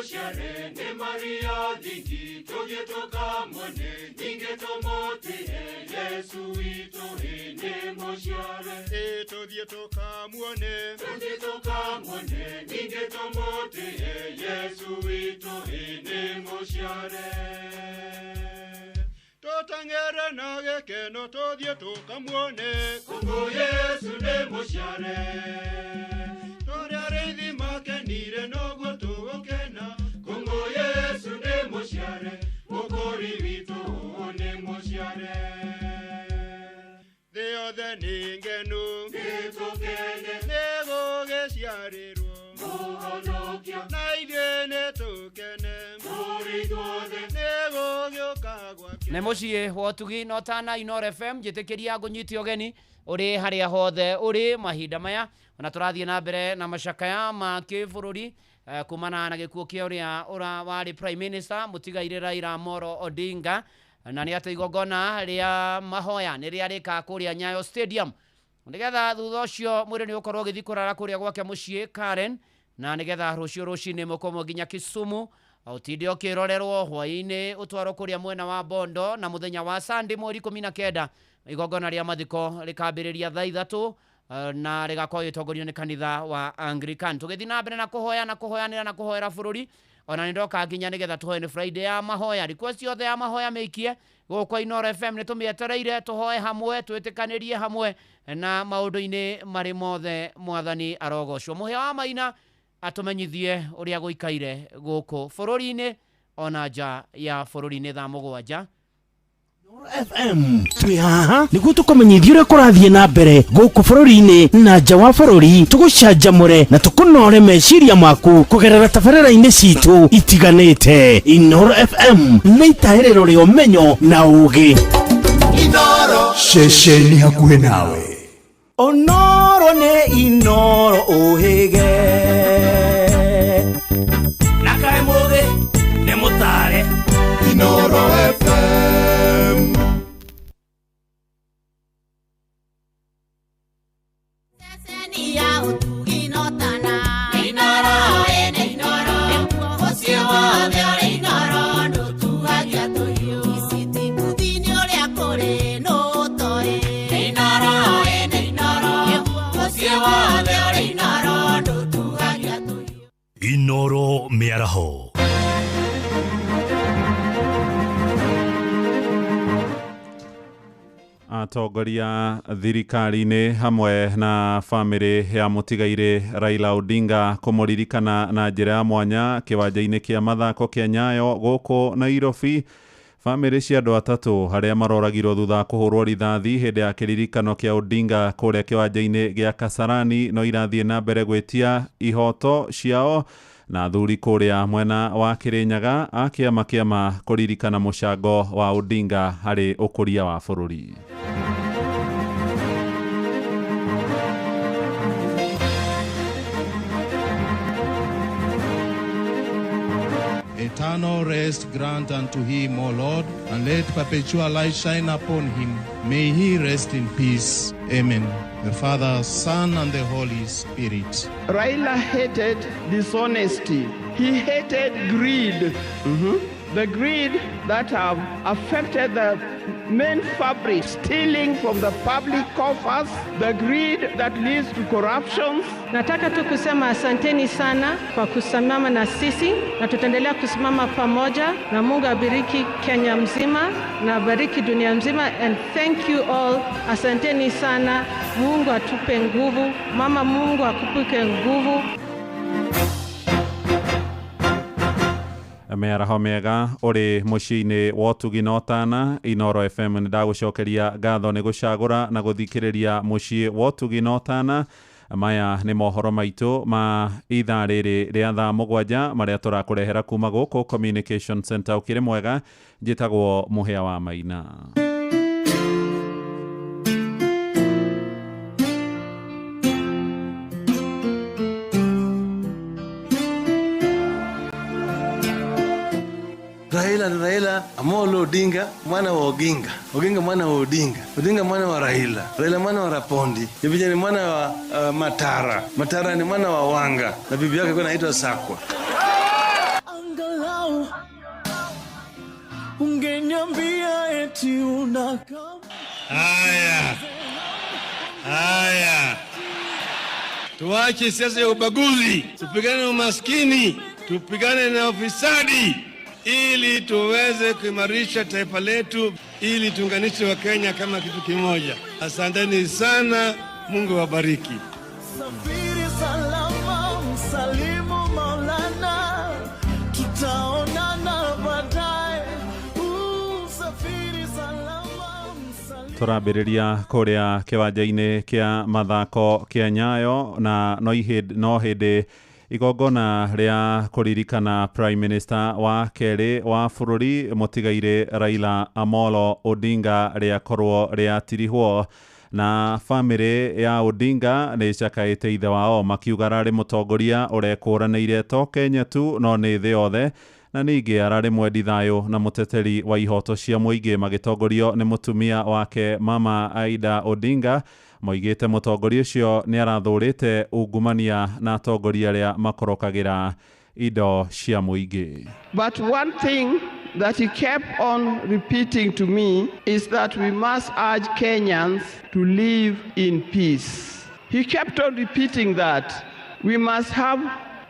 mũciare nĩ Maria thingi tũthiĩ tũkamuone ningĩ tũmũtĩe Yesu witũ ĩ nĩ mũciare. Ĩ tũthiĩ tũkamuone, Tũthiĩ tũkamuone ningĩ tũmũtĩe Yesu witũ ĩ nĩ mũciare. Tũteng'ere na gĩkeno tũthiĩ tũkamuone, Kũngũ Yesu nĩ mũciare. Tũrĩa arĩithi makenire noguo tũgũkena, Kũngũ Yesu nĩ mũciare, Mũkũri witũ nĩ mũciare. Thĩ yothe nĩ ngenu, Nĩtũkene nĩ gũgĩciarĩrwo, Mũhonokia na ithuĩ nĩ tũkene, tũrĩ ithuothe nĩ gũgĩũka gwake. Nĩ mũciĩ wa ũtugi na ũtana Inooro FM, njĩtĩkĩria ngũnyite ũgeni ũrĩ harĩa hothe ũrĩ mahinda maya, ona tũrathiĩ na mbere na macakaya ma kĩbũrũri kumana na gĩkuũ kĩa ũrĩa ũra warĩ Prime Minister mũtigairĩ Raila Amolo Odinga, na nĩ atĩ igongona rĩa mahoya nĩ rĩarĩka kũrĩa Nyayo Stadium, nĩgetha thutha ũcio mwĩrĩ nĩ ũkorwo ũgĩthiĩ kũrara kũrĩa gwake mũciĩ Karen, na nĩgetha rũciũ rũcinĩ mũkomwo nginya Kisumu, ũtinde ũkĩrorerwo hwaĩ-inĩ ũtwarwo kũrĩa mwena wa Bondo, na mũthenya wa Sunday mweri 19 igongona rĩa mathiko rĩkambĩrĩria thaa 3 na rĩgakorwo rĩtongorio nĩ kanitha wa Anglican. Tũgĩthiĩ na mbere na kũhoya na kũhoyanĩra na kũhoera bũrũri, ona nĩ ndoka nginya nĩgetha tũhoe nĩ Friday ya mahoya, request yothe ya mahoya mĩikie gũkũ Inooro FM, nĩ tũmĩetereire tũhoe hamwe, twĩtĩkanĩrie hamwe na maũndũ-inĩ marĩ mothe. Mwathani arogocwo. Mũhĩa wa Maina atũmenyithie ũrĩa gũikaire gũkũ bũrũri-inĩ ona nja ya bũrũri-inĩ thaa 7. FM twĩ haha nĩguo tũkũmenyithie ũrĩa kũrathiĩ na mbere gũkũ bũrũri-inĩ na nja wa bũrũri, tũgũcanjamũre na tũkũnore meciria maku kũgerera tabarĩra-inĩ citũ itiganĩte. Inooro FM nĩ itahĩrĩro rĩa ũmenyo na ũgĩ. Ceceni hakuhĩ nawe. Ũnorwo nĩ Inooro ũhĩge na kaĩ mũthĩ nĩ mũtare. Inooro FM. Ceceni ya ũtugi na ũtana. Inooro ĩnĩ Inooro. Mũciĩ wothe ũrĩ Inooro ndũtuagia tũhiũ. Ici ti buthi-inĩ ũrĩa kũrĩ nũ ũtoĩ. Inooro ĩnĩ Inooro. Mũciĩ wothe ũrĩ Inooro ndũtuagia tũhiũ. Inooro mĩaraho. Atongoria thirikari-inĩ hamwe na bamĩrĩ ya mũtigairĩ Raila Odinga kũmũririkana na njĩra ya mwanya kĩwanja-inĩ kĩa mathako kĩa Nyayo gũkũ Nairobi. Bamĩrĩ cia andũ atatũ arĩa maroragirwo thutha wa kũhũrwo rithathi hĩndĩ ya kĩririkano kĩa Odinga kũrĩa kĩwanja-inĩ gĩa Kasarani no irathiĩ na mbere gwĩtia ihoto ciao, na athuri kũrĩa mwena wa Kĩrĩnyaga a kĩama kĩama kũririkana mũcango wa Odinga harĩ ũkũria wa bũrũri. Eternal rest grant unto him, O Lord, and let perpetual light shine upon him. May he rest in peace. Amen. The Father, Son, and the Holy Spirit. Raila hated dishonesty. He hated greed. The greed that have affected the main fabric, stealing from the public coffers, the greed that leads to corruptions. Nataka tu kusema asanteni sana kwa kusimama na sisi, na tutaendelea kusimama pamoja, na Mungu abariki Kenya mzima na abariki dunia mzima, and thank you all. Asanteni sana. Mungu atupe nguvu. Mama Mungu akupe nguvu. Mĩaraho mĩega ũrĩ mũciĩ-inĩ wa ũtugi na ũtana Inooro FM, nĩ ndagũcokeria ngatho nĩ gũcagũra na gũthikĩrĩria mũciĩ wa ũtugi na ũtana. Maya nĩ mohoro maitũ ma ithaa rĩrĩ rĩa thaa 7 marĩa tũrakũrehera kuma gũkũ Communication Center. Ũkĩrĩ mwega, njĩtagwo Mũhĩa wa Maina. Raila ni Raila Amolo Odinga, mwana wa Oginga, Oginga mwana wa Odinga, Odinga mwana wa Raila, Raila mwana wa Rapondi, Jebija ni mwana wa Matara, Matara ni mwana wa Wanga, na bibi yake alikuwa anaitwa Sakwa. Haya, haya, tuache siasa ya ubaguzi, tupigane na umaskini, tupigane na ufisadi, ili tuweze kuimarisha taifa letu, ili tuunganishe Wakenya kama kitu kimoja. Asanteni sana, Mungu awabariki. Safiri salama, msalimu Maulana, tutaonana baadaye. Safiri salama, msalimu. Tũrambĩrĩria kũrĩa kĩwanja-inĩ kĩa mathako kĩa Nyayo na no hĩndĩ igongona rĩa kũririkana Prime Minister wa kerĩ wa bũrũri mũtigairĩ Raila Amolo Odinga rĩakorwo rĩatirihwo na bamĩrĩ ya Odinga nĩ ĩcakaĩte ithe wao makiuga ararĩ mũtongoria ũrekũranĩire to Kenya tu no nĩ thĩ yothe na ningĩ ararĩ mwendi thayũ na mũteteri wa ihoto cia mũingĩ magĩtongorio nĩ mũtumia wake Mama Aida Odinga moigĩte mũtongoria ũcio nĩ arathũrĩte ungumania na atongoria arĩa makorokagĩra indo cia mũingĩ. But one thing that he kept on repeating to me is that we must urge Kenyans to live in peace. He kept on repeating that. We must have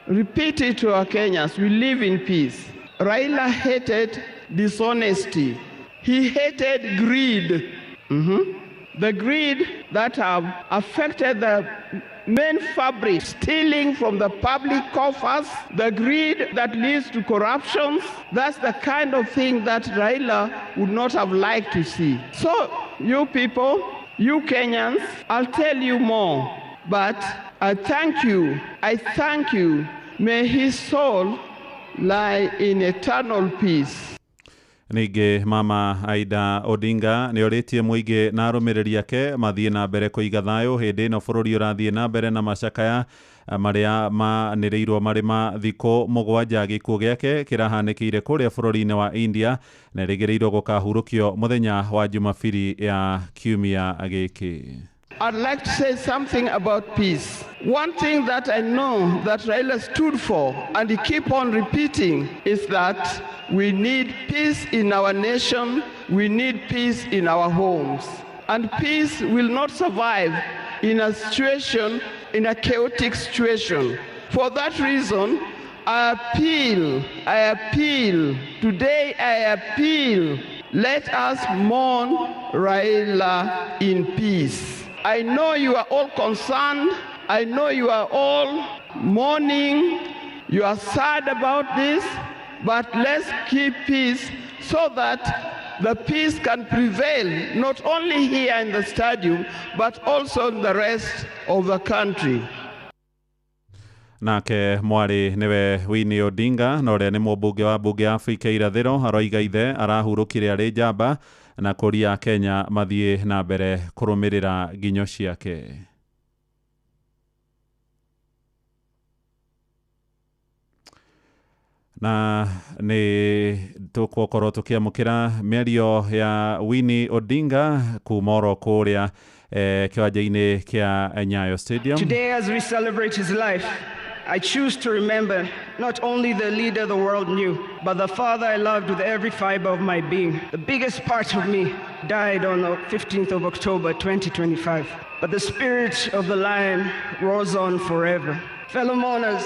repeated to our Kenyans, we live in peace. Raila hated dishonesty. He hated greed. The greed that have affected the main fabric, stealing from the public coffers, the greed that leads to corruptions. That's the kind of thing that Raila would not have liked to see. So, you people, you Kenyans, I'll tell you more. But I thank you. I thank you. May his soul lie in eternal peace. Ningĩ Mama Aida Odinga nĩ orĩtie mũingĩ na arũmĩrĩri ake mathiĩ na mbere kũiga thayũ hĩndĩ ĩno bũrũri ũrathiĩ na mbere na macakaya marĩa manĩrĩirwo marĩ ma thikũ 7. Gĩkuũ gĩake kĩrahanĩkĩire kũrĩa bũrũri-inĩ wa India na ĩrĩgĩrĩirwo gũkahurũkio mũthenya wa Jumabiri ya kiumia gĩkĩ. I'd like to say something about peace. One thing that I know that Raila stood for and he keep on repeating is that we need peace in our nation, we need peace in our homes. And peace will not survive in a situation, in a chaotic situation. For that reason, I appeal, today I appeal, let us mourn Raila in peace. I know you are all concerned. I know you are all mourning. You are sad about this, but let's keep peace so that the peace can prevail, not only here in the stadium, but also in the rest of the country. Nake mwarĩ nĩwe Winnie Odinga na ũrĩa nĩ mũmbunge wa mbunge ya Afrika irathĩro aroiga ithe arahurũkire arĩ njamba na kũria Kenya mathiĩ na mbere kũrũmĩrĩra nginyo ciake. Na nĩ tũgũkorwo tũkĩamũkĩra mĩario ya Winnie Odinga kuma oro kũrĩa kĩwanja-inĩ kĩa Nyayo Stadium. Today, as we celebrate his life, I choose to remember not only the leader the world knew, but the father I loved with every fiber of my being. The biggest part of me died on the 15th of October, 2025. But the spirit of the lion roars on forever. Fellow mourners,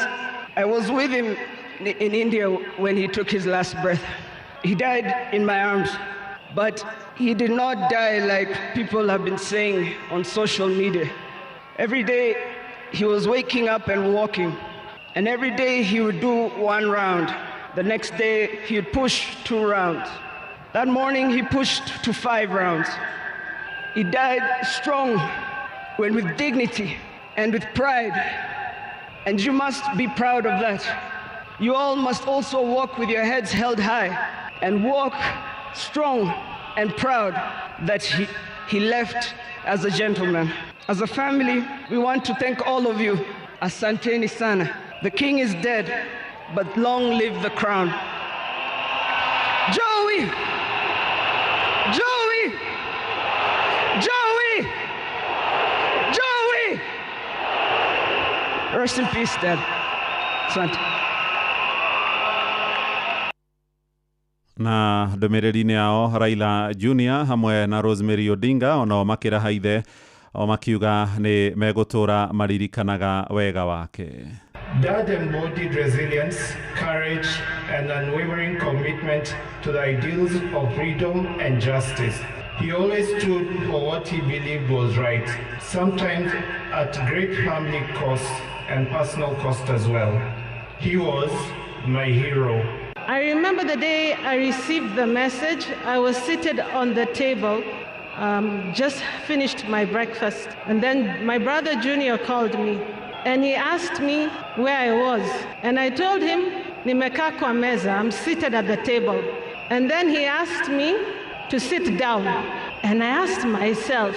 I was with him in India when he took his last breath. He died in my arms, but he did not die like people have been saying on social media. Every day, he was waking up and walking, and every day he would do one round. The next day, he would push 2 rounds. That morning, he pushed to 5 rounds. He died strong, and with dignity and with pride, and you must be proud of that. You all must also walk with your heads held high and walk strong and proud that he left as a gentleman. As a family, we want to thank all of you. Asanteni sana. The king is dead, but long live the crown. Joey! Joey! Joey! Joey! Rest in peace, Dad. Asante. Na ndũmĩrĩri-inĩ yao Raila Junior hamwe na Rosemary Odinga onao makĩraha ithe o makiuga nĩ megũtũra maririkanaga wega wake. Dad embodied resilience, courage, and unwavering commitment to the ideals of freedom and justice. He always stood for what he believed was right, sometimes at great family cost and personal cost as well. He was my hero. I remember the day I received the message. I was seated on the table, just finished my breakfast. And then my brother Junior called me and he asked me where I was. And I told him, nimekaa kwa meza, I'm seated at the table. And then he asked me to sit down. And I asked myself,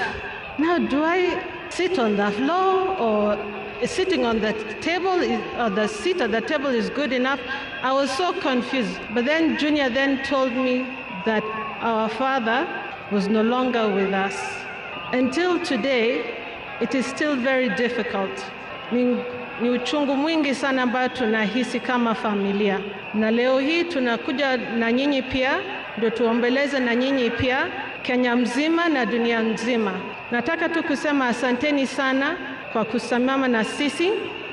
now do I sit on the floor or sitting on the table or the seat at the table is good enough? I was so confused. But then Junior then told me that our father was no longer with us. Until today, it is still very difficult. Ni uchungu mwingi sana ambayo tunahisi kama familia. Na leo hii tunakuja na nyinyi pia, ndio tuombeleze na nyinyi pia, Kenya mzima na dunia nzima. Nataka tu kusema asanteni sana kwa kusimama na sisi,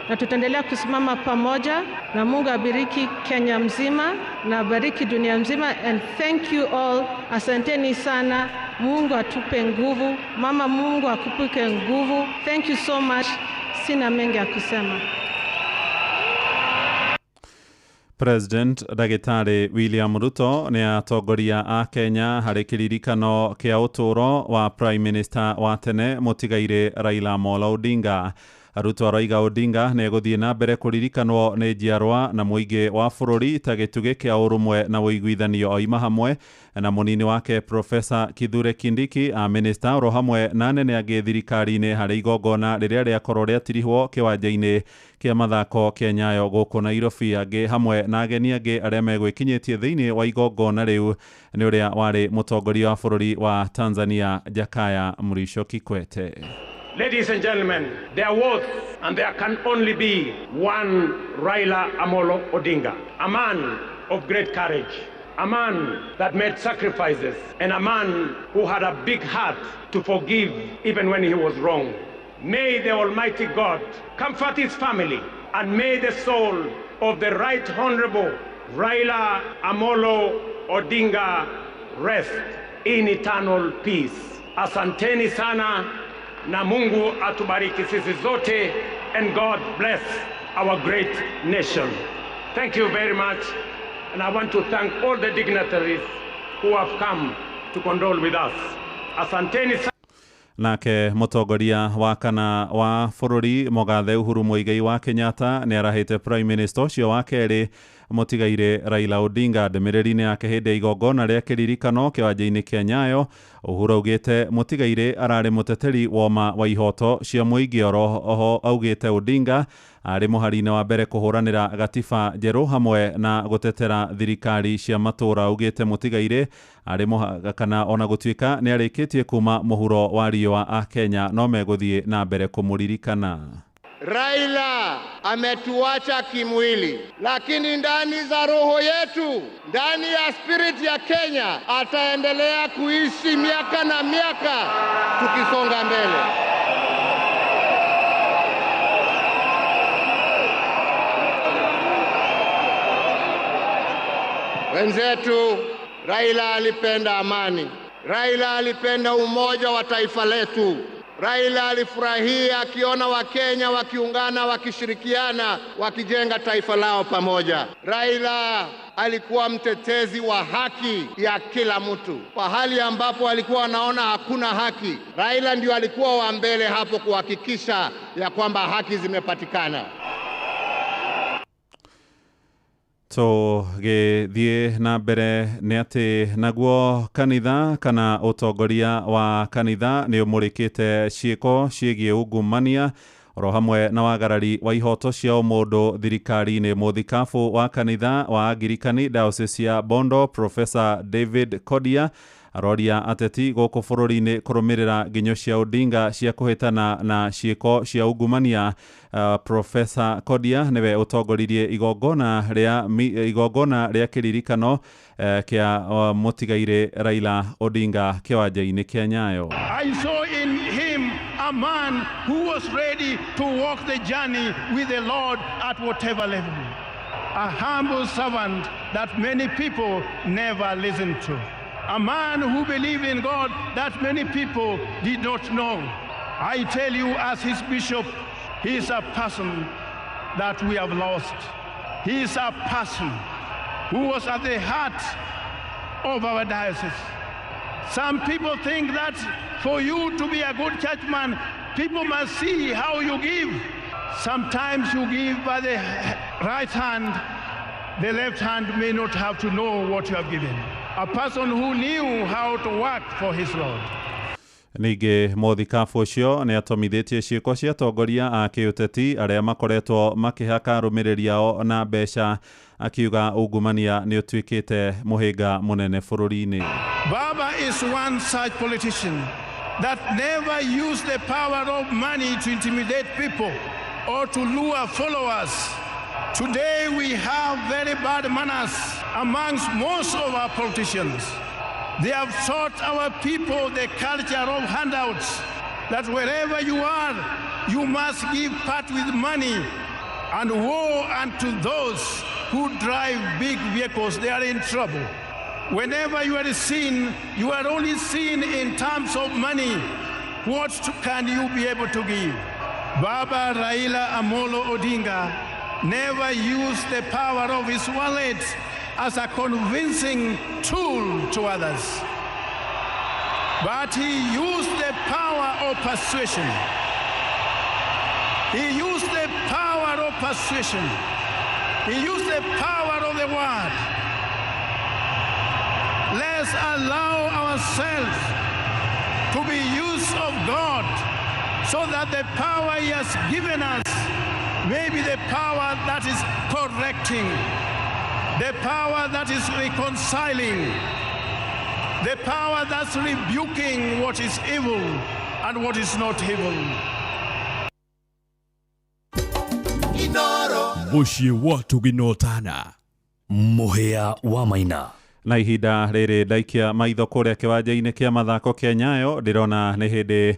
na tutaendelea kusimama pamoja, na Mungu abariki Kenya mzima na abariki dunia mzima. And thank you all. Asanteni sana. Mungu atupe nguvu. Mama Mungu akupe nguvu. Thank you so much. Sina mengi ya kusema. President Ndagĩtarĩ William Ruto nĩ atongoria a Kenya harĩ kĩririkano kĩa ũtũũro wa Prime Minister wa tene mũtigairĩ Raila Amolo Odinga. Ruto aroiga Odinga nĩ egũthiĩ na mbere kũririkanwo nĩ njiarwa na mũingĩ wa bũrũri ta gĩtugĩ kĩa ũrũmwe na ũiguithanio oima hamwe na mũnini wake Professor Kithure Kindiki a minister oro hamwe na anene angĩ thirikari-inĩ harĩ igongona rĩrĩa rĩakorwo rĩatirihwo kĩwanja-inĩ kĩa mathako kĩa Nyayo gũkũ Nairobi. Angĩ hamwe na ageni angĩ arĩa megwĩkinyĩtie thĩinĩ wa igongona rĩu nĩ ũrĩa warĩ mũtongoria wa bũrũri wa Tanzania Jakaya Mrisho Kikwete. Ladies and gentlemen, there was and there can only be one Raila Amolo Odinga, a man of great courage, a man that made sacrifices, and a man who had a big heart to forgive even when he was wrong. May the Almighty God comfort his family, and may the soul of the Right Honorable Raila Amolo Odinga rest in eternal peace. Asanteni sana. Na Mungu atubariki sisi zote, and God bless our great nation. Thank you very much, and I want to thank all the dignitaries who have come to condole with us. Asanteni sana. Nake mũtongoria wa kana wa bũrũri Mũgathe Uhuru Muigai wa Kenyatta nĩ arahĩte Prime Minister ũcio wa kerĩ mũtigairĩ Raila Odinga ndũmĩrĩri-inĩ yake hĩndĩ ya igongona rĩa kĩririkano kĩwanja-inĩ kĩa Nyayo. Uhuru augĩte mũtigairĩ ararĩ mũteteri woma wa ihoto cia mũingĩ. Oro augĩte Odinga arĩ mũhari-inĩ wa mbere kũhũranĩra gatiba njerũ hamwe na gũtetera thirikari cia matũũra. Augĩte mũtigairĩ arĩ kana ona gũtuĩka nĩ arĩkĩtie kuma mũhuro wa riũa a Kenya no megũthiĩ na mbere kũmũririkana. Raila ametuacha kimwili, lakini ndani za roho yetu, ndani ya spirit ya Kenya, ataendelea kuishi miaka na miaka tukisonga mbele. Wenzetu, Raila alipenda amani. Raila alipenda umoja wa taifa letu. Raila alifurahia akiona Wakenya wakiungana, wakishirikiana, wakijenga taifa lao pamoja. Raila alikuwa mtetezi wa haki ya kila mtu. Pahali ambapo alikuwa anaona hakuna haki, Raila ndio alikuwa wa mbele hapo kuhakikisha ya kwamba haki zimepatikana. Tũgĩthiĩ na mbere nĩ atĩ naguo kanitha kana ũtongoria wa kanitha nĩ ũmũrĩkĩte ciĩko ciĩgiĩ ungumania oro hamwe na wagarari wa ihoto cia ũmũndũ thirikari-inĩ. Mũthikabu wa kanitha wa Angirikani Diocese ya Bondo Professor David Kodia Aroria ateti gũkũ bũrũri-inĩ kũrũmĩrĩra nginyo cia Odinga cia kũhĩtana na ciĩko cia ungumania. Profesa Kodia nĩwe ũtongoririe igongona rĩa kĩririkano kĩa mũtigairĩ Raila Odinga kĩwanja-inĩ kĩa Nyayo. I saw in him a man who was ready to walk the journey with the Lord at whatever level. A humble servant that many people never listened to. A man who believed in God that many people did not know. I tell you, as his bishop, he is a person that we have lost. He is a person who was at the heart of our diocese. Some people think that for you to be a good churchman, people must see how you give. Sometimes you give by the right hand, the left hand may not have to know what you have given. A person who knew how to work for his Lord. Ningĩ mũthikabu ũcio nĩ atomithĩtie ciĩko cia atongoria a kĩũteti arĩa makoretwo makĩhaka arũmĩrĩri ao na mbeca, akiuga ungumania nĩ ũtuĩkĩte mũhĩnga mũnene bũrũri-inĩ. Baba is one such politician that never used the power of money to intimidate people or to lure followers. Today we have very bad manners amongst most of our politicians. They have taught our people the culture of handouts, that wherever you are, you must give part with money. And woe unto those who drive big vehicles, they are in trouble. Whenever you are seen, you are only seen in terms of money. What can you be able to give? Baba Raila Amolo Odinga never used the power of his wallet as a convincing tool to others. But he used the power of persuasion. He used the power of persuasion. He used the power of the word. Let's allow ourselves to be used of God so that the power He has given us may be the power that is correcting, the power that is reconciling, the power that's rebuking what is evil and what is not evil. Mũciĩ wa Tũginotana mũhĩa wa maina. Na ihinda rĩrĩ ndaikia maitho kũrĩa kĩwanja-inĩ kĩa mathako kĩa Nyayo, ndĩrona nĩ hĩndĩ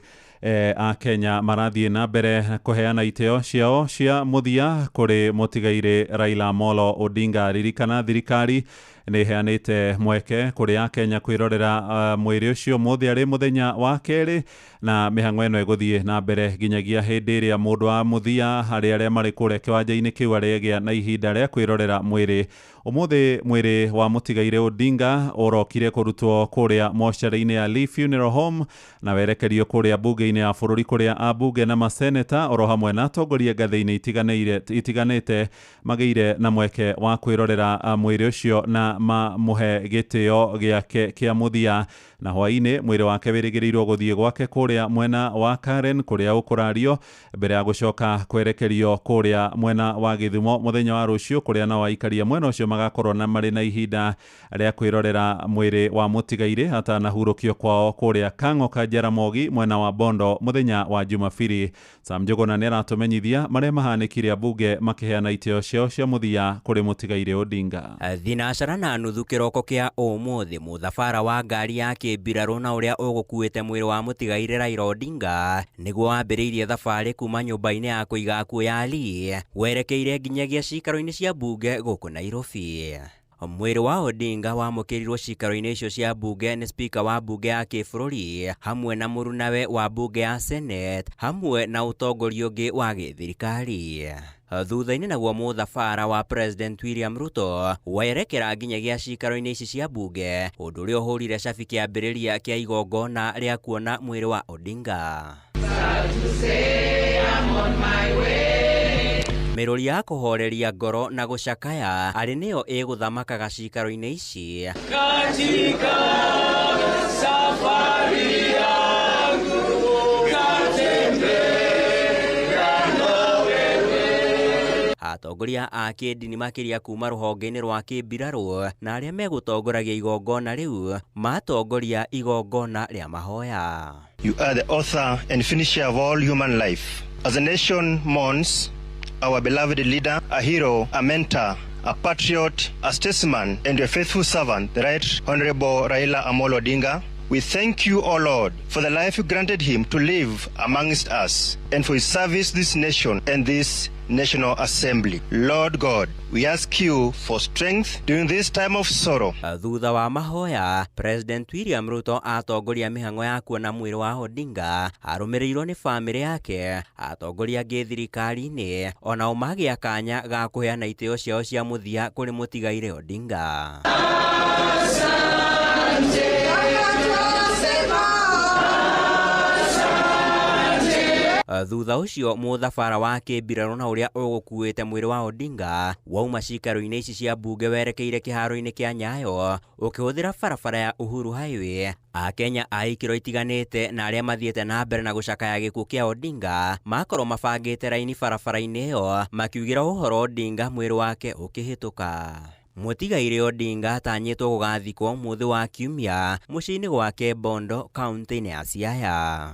a Kenya marathiĩ na mbere kũheana itĩo ciao cia mũthia kũrĩ mũtigairĩ Raila Amolo Odinga. Ririkana thirikari nĩ ĩheanĩte mweke kũrĩ a Kenya kwĩrorera mwĩrĩ ũcio mũthĩ arĩ mũthenya wa kerĩ, na mĩhang'o ĩno ĩgũthiĩ na mbere nginyagia hĩndĩ ĩrĩa mũndũ wa mũthia harĩ arĩa marĩ kũrĩa kĩwanja-inĩ kĩu arĩgĩa na ihinda rĩa kwĩrorera mwĩrĩ. Ũmũthĩ mwĩrĩ wa mũtigairĩ Odinga ũrokire kũrutwo kũrĩa mocarĩ-inĩ ya Lee Funeral Home na werekerio kũrĩa bunge-inĩ ya bũrũri, kũrĩa ambunge na maseneta oro hamwe na atongoria ngathĩ-inĩ itiganĩte magĩire na mweke wa kwĩrorera mwĩrĩ ũcio na mamũhe gĩtĩo gĩake kĩa mũthia. Na hwaĩ-inĩ mwĩrĩ wake wĩrĩgĩrĩirwo gũthiĩ gwake kũrĩa mwena wa Karen, kũrĩa ũkũrario mbere ya gũcoka kwerekerio kũrĩa mwena wa Gĩthumo mũthenya wa rũciũ, kũrĩa nao aikaria mwena ũcio magakorwo na marĩ na ihinda rĩa kwĩrorera mwĩrĩ wa mũtigairĩ atanahurũkio kwao kũrĩa Kang'o ka Jaramogi mwena wa Bondo mũthenya wa Jumabiri. Sam Njũgũna nĩ aratũmenyithia marĩa mahanĩkire ambunge makĩheana itĩo ciao cia mũthia kũrĩ mũtigairĩ Odinga. Thinacara na nuthu kĩroko kĩa ũmũthĩ, mũthabara wa ngari ya kĩmbirarũ na ũrĩa ũgũkuĩte mwĩrĩ wa mũtigairĩ Raila Odinga nĩguo wambĩrĩirie thabarĩ kuma nyũmba-inĩ ya kũiga akuũ ya Lee werekeire nginyagia cikaro-inĩ cia mbunge gũkũ Nairobi. Mwĩrĩ wa Odinga wamũkĩrirwo cikaro-inĩ icio cia mbunge nĩ spika wa mbunge ya kĩbũrũri hamwe na mũrunawe wa mbunge ya Senate hamwe na ũtongoria ũngĩ wa gĩthirikari. Thutha-inĩ naguo mũthabara wa President William Ruto werekera nginyagia cikaro-inĩ ici cia mbunge, ũndũ ũrĩa ũhũrire cabi kĩambĩrĩria kĩa igongona rĩa kuona mwĩrĩ wa Odinga. Mĩrũri ya kũhoreria ngoro na gũcakaya arĩ nĩyo ĩgũthamakaga cikaro-inĩ ici. Katika safari yangu natembea na wewe. Atongoria a kĩndini makĩria kuma rũhonge-inĩ rwa kĩmbirarũ na arĩa megũtongoragia igongona rĩu matongoria igongona rĩa mahoya. You are the author and finisher of all human life. As a nation mourns our beloved leader, a hero, a mentor, a patriot, a statesman, and your faithful servant, the Right Honorable Raila Amolo Odinga, we thank you, O Lord, for the life you granted him to live amongst us and for his service this nation and this National Assembly. Lord God, we ask you for strength during this time of sorrow. Thutha wa mahoya, President William Ruto atongoria mĩhang'o ya kuona mwĩrĩ wa Odinga arũmĩrĩirwo nĩ bamĩrĩ yake, atongoria angĩ thirikari-inĩ onao magĩa kanya ga kũheana itĩo ciao cia mũthia kũrĩ mũtigairĩ Odinga. Thutha ũcio mũthabara wa kĩmbirarũ na ũrĩa ũgũkuĩte mwĩrĩ wa Odinga wauma cikaro-inĩ ici cia mbunge werekeire kĩharo-inĩ kĩa Nyayo ũkĩhũthĩra barabara ya Uhuru Highway. Akenya a ikĩro itiganĩte na arĩa mathiĩte na mbere na gũcakaya gĩkuũ kĩa Odinga makorwo mabangĩte raini barabara-inĩ ĩyo makiugĩra ũhoro Odinga mwĩrĩ wake ũkĩhĩtũka. Mũtigairĩ Odinga atanyĩtwo gũgathikwo mũthĩ wa Kiumia mũciĩ-inĩ gwake Bondo, kaunti-inĩ ya Siaya.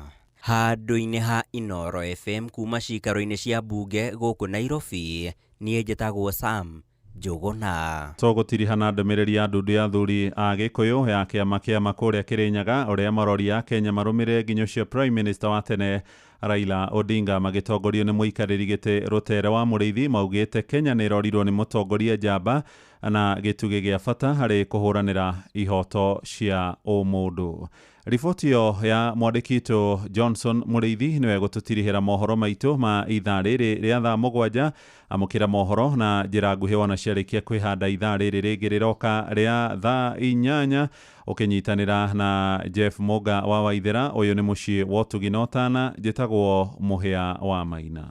Handũ-inĩ ha Inooro FM kuma cikaro-inĩ cia mbunge gũkũ Nairobi, niĩ njĩtagwo Sam Njũgũna. Tũgũtirihana ndũmĩrĩri ya ndundu ya athuri a Gĩkũyũ ya kĩama kĩama kũrĩa Kĩrĩnyaga ũrĩa maroria Kenya marũmĩrĩre nginyo cia Prime Minister wa tene Raila Odinga magĩtongorio nĩ mũikarĩri gĩtĩ Rũtere wa Mũrĩithi maugĩte Kenya nĩ ĩrorirwo nĩ mũtongoria njamba na gĩtugĩ gĩa bata harĩ kũhũranĩra ihoto cia ũmũndũ. Riboti ĩyo ya mwandĩki witũ Johnson Mũrĩithi nĩwe gũtũtirihĩra mohoro maitũ ma ithaa rĩrĩ rĩa thaa 7. Amũkĩra mohoro na njĩra nguhĩ wona ciarĩkia kwĩhanda ithaa rĩrĩ rĩngĩ rĩroka rĩa thaa 8 ũkĩnyitanĩra na Jeff Moga wa Waithera. Ũyũ nĩ mũciĩ wa ũtugi na ũtana, njĩtagwo Mũhĩa wa Maina.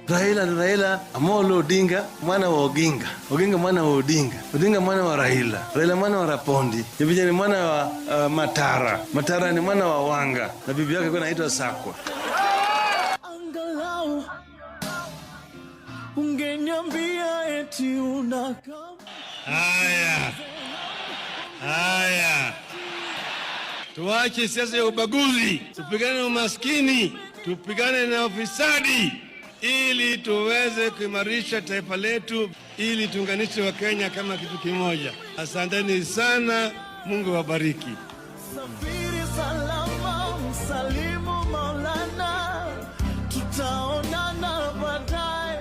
Raila ni Raila Amolo Odinga, mwana wa Oginga, Oginga mwana wa Odinga, Odinga mwana wa Raila, Raila mwana wa Rapondi, Jebija ni mwana wa Matara, Matara ni mwana wa Wanga, na bibi yake alikuwa anaitwa Sakwa. Angalau ungeniambia eti unakaa. Haya, haya, tuache siasa ya ubaguzi, tupigane na umaskini, tupigane na ufisadi, ili tuweze kuimarisha taifa letu, ili tuunganishe Wakenya kama kitu kimoja. Asanteni sana, Mungu awabariki. Safiri salama, msalimu Maulana, tutaonana baadaye.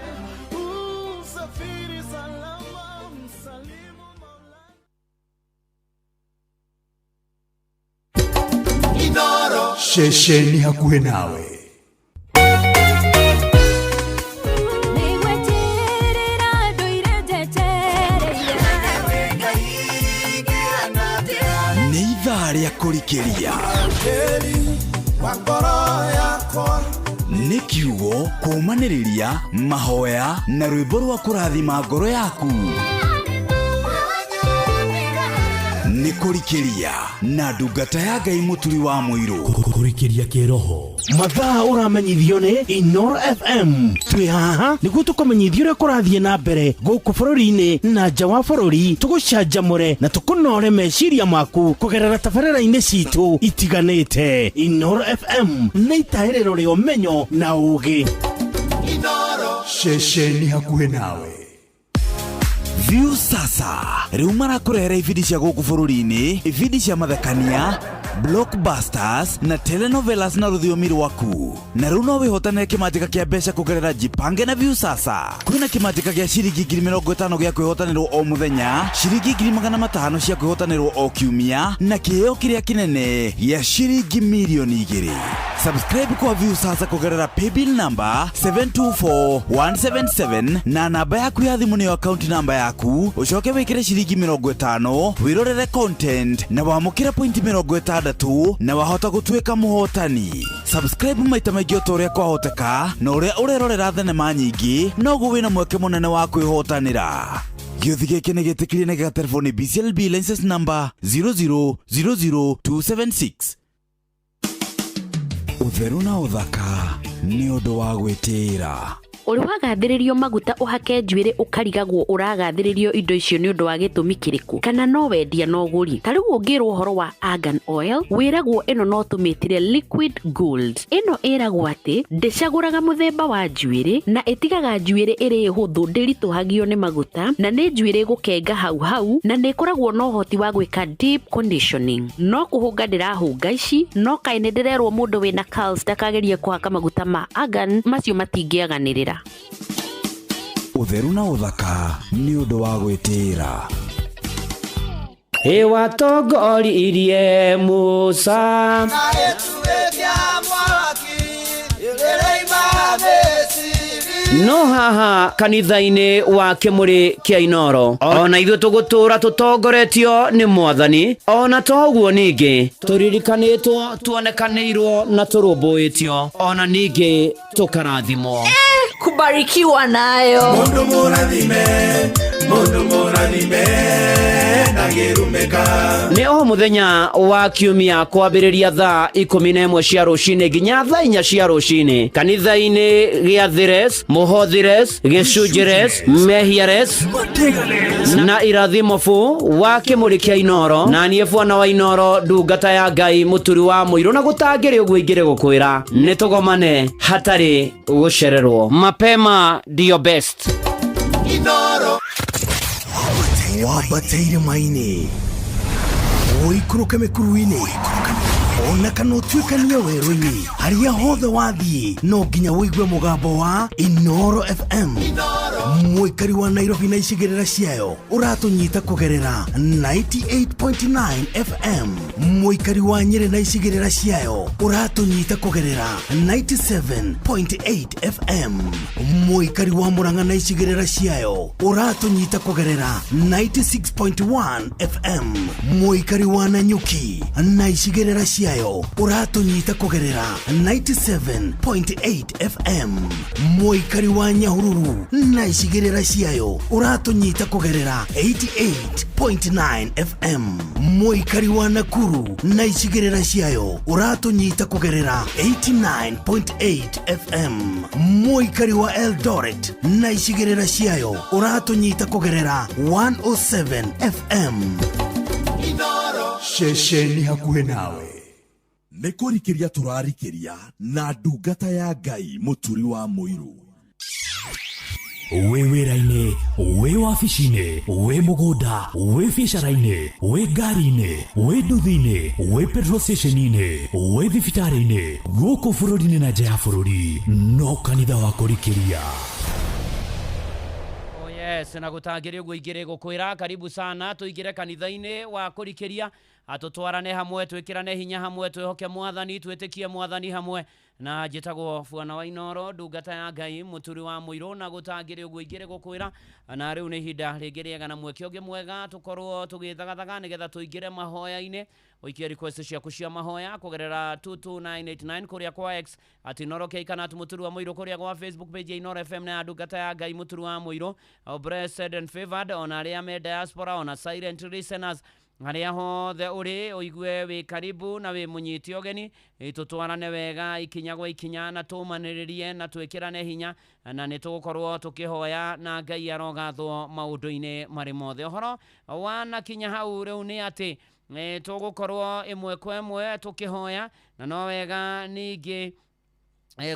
Safiri salama, msalimu Maulana. Inoro Shesheni hakuhe nawe. Rĩa kũrikĩria nĩ kiugo kũũmanĩrĩria mahoya na rwĩmbo rwa kũrathima ngoro yaku. Nĩ kũrikĩria na ndungata ya Ngai Mũturi wa Mũirũ. Kũrikĩria kĩroho mathaa ũramenyithio nĩ Inooro FM. Twĩ haha nĩguo tũkũmenyithie ũrĩa kũrathiĩ na mbere gũkũ bũrũri-inĩ na nja wa bũrũri, tũgũcanjamũre na tũkũnore meciria maku kũgerera tabarĩra-inĩ citũ itiganĩte. Inooro FM nĩ itahĩrĩro rĩa ũmenyo na ũũgĩ. Inooro ceceni hakuhĩ nawe. View sasa rĩu marakũrehera ibindi cia gũkũ bũrũri-inĩ, ibindi cia mathekania, blockbusters na telenovelas na rũthiomi rwaku. Na rĩu no wĩhotanĩre kĩmanjĩka kĩa mbeca kũgerera Jipange na View sasa. Kwĩna kĩmanjĩka gĩa ciringi 50,000 gĩa kwĩhotanĩrwo o mũthenya, ciringi 500,000 cia kwĩhotanĩrwo o kiumia, na kĩheo kĩrĩa kĩnene gĩa ciringi 2,000,000. Subscribe kwa View sasa kũgerera paybill number 724177 na namba yaku ya thimũ nĩyo account number yaku, ũcoke wĩkĩre ciringi 50 wĩrorere content na wamũkĩre point 60 na wahota gũtuĩka mũhotani. Subscribe maita maingĩ o ta ũrĩa kwahoteka, na ũrĩa ũrerorera thenema nyingĩ noguo wĩna mweke mũnene wa kwĩhotanĩra. Gĩũthi gĩkĩ nĩ gĩtĩkĩrie na gĩgaterebo nĩ BCLB license number 0000276. Ũtheru na ũthaka nĩ ũndũ wa gwĩtĩĩra. Ũrĩ wagathĩrĩrio maguta ũhake njuĩrĩ ũkarigagwo ũragathĩrĩrio indo icio nĩ ũndũ wa gĩtũmi kĩrĩkũ, kana no wendia no ũgũri. Ta rĩu ũngĩrwo ũhoro wa argan oil, wĩragwo ĩno no tũmĩtire liquid gold. Ĩno ĩragwo atĩ ndĩcagũraga mũthemba wa njuĩrĩ na ĩtigaga njuĩrĩ ĩrĩ hũthũ, ndĩritũhagio nĩ maguta, na nĩ njuĩrĩ ĩgũkenga hau hau, na nĩ ĩkoragwo na ũhoti wa gwĩka deep conditioning. No kũhũnga ndĩrahũnga ici, no kaĩ nĩ ndĩrerwo mũndũ wĩna curls ndakagerie kũhaka maguta ma argan, macio matingĩaganĩrĩra. Ũtheru na ũthaka nĩ ũndũ wa gwĩtĩĩra. Ĩwatongoririe Musa. No haha kanitha-inĩ wa Kĩmũrĩ kĩa Inoro, ona ithuĩ tũgũtũra tũtongoretio nĩ Mwathani, ona to ũguo ningĩ tũririkanĩtwo, tuonekanĩirwo na tũrũmbũĩtio, ona ningĩ tũkarathimwo. Kubarikiwa nayo. Mundu mũrathime, mundu mũrathime, ndangĩrumĩka. Nĩ o mũthenya wa kiumia kwambĩrĩria thaa 11 cia rũcinĩ nginya thaa 4 cia rũcinĩ kanitha-inĩ gĩa Thires, Mũhothires, Gĩcunjĩres, Mehiares na Irathimo fu wa Kĩmũrĩ kĩa Inoro, na niĩ bwana wa Inoro, ndungata ya Ngai, mũturi wa mũirũ, na gũtangĩrĩ ũguo ingĩrĩ gũkwĩra nĩ tũgomane hatarĩ gũcererwo. Mapema ndio best. Inoro. Wambate irĩma-inĩ, ũikũrũke mĩkuru-inĩ, ona kana ũtuĩkanie werũ-inĩ, harĩa hothe wathiĩ no nginya ũigue mũgambo wa Inoro FM. Mũikari wa Nairobi na icigĩrĩra ciayo ũratũnyita kũgerera 98.9 FM. Mũikari wa Nyĩrĩ na icigĩrĩra ciayo ũratũnyita kũgerera 97.8 FM. Mũikari wa Murang'a na icigĩrĩra ciayo ũratũnyita kũgerera 96.1 FM. Mũikari wa Nanyuki na icigĩrĩra ciayo ũratũnyita kũgerera 97.8 FM. Mũikari wa Nyahururu na icigĩrĩra ciayo ũratũnyita kũgerera 88.9 FM. Mũikari wa Nakuru na icigĩrĩra ciayo ũratũnyita kũgerera 89.8 FM. Mũikari wa Eldoret na icigĩrĩra ciayo ũratũnyita kũgerera 107 FM. Ceceni hakuhĩ nawe. Nĩ kũrikĩria tũrarikĩria na ndungata ya Ngai mũturi wa mũirũ. Wĩ wĩra-inĩ, wĩ wabici-inĩ, wĩ mũgũnda, wĩ biacara-inĩ, wĩ ngari-inĩ, wĩ nduthi-inĩ, wĩ petrol station-inĩ, wĩ thibitarĩ-inĩ, gũkũ bũrũri-inĩ na nja ya bũrũri, no kanitha wa kũrikĩria. Oh yes, na gũtangĩrĩ ũguo ingĩrĩ gũkwĩra karibu sana tũingĩre kanitha-inĩ wa kũrikĩria, atũtwarane hamwe, twĩkĩrane hinya hamwe, twĩhoke Mwathani, twĩtĩkie Mwathani hamwe. Na njĩtagwo bwana wa Inoro, ndungata ya Ngai, mũturi wa mũirũ, na gũtangĩrĩ ũguo ingĩrĩ gũkwĩra. Na rĩu nĩ ihinda rĩngĩ rĩega na mweke ũngĩ mwega tũkorwo tũgĩthagathaga nĩgetha tũingĩre mahoya-inĩ. Ũikie request ciaku cia mahoya kũgerera 22989 kũrĩa kwa X at Inoro K kana at mũturi wa mũirũ, kũrĩa gwa Facebook page ya Inoro FM na ya ndungata ya Ngai mũturi wa mũirũ. Blessed and favored, ona arĩa me diaspora, ona silent listeners, harĩa hothe ũrĩ ũigue wĩ karibu na wĩ mũnyiti ũgeni, tũtwarane wega ikinya gwa ikinya na tũmanĩrĩrie na twĩkĩrane hinya, na nĩ tũgũkorwo tũkĩhoya na Ngai arogathwo maũndũ-inĩ marĩ mothe. Ũhoro wanakinya hau rĩu nĩ atĩ tũgũkorwo ĩmwe kwa ĩmwe tũkĩhoya, na no wega ningĩ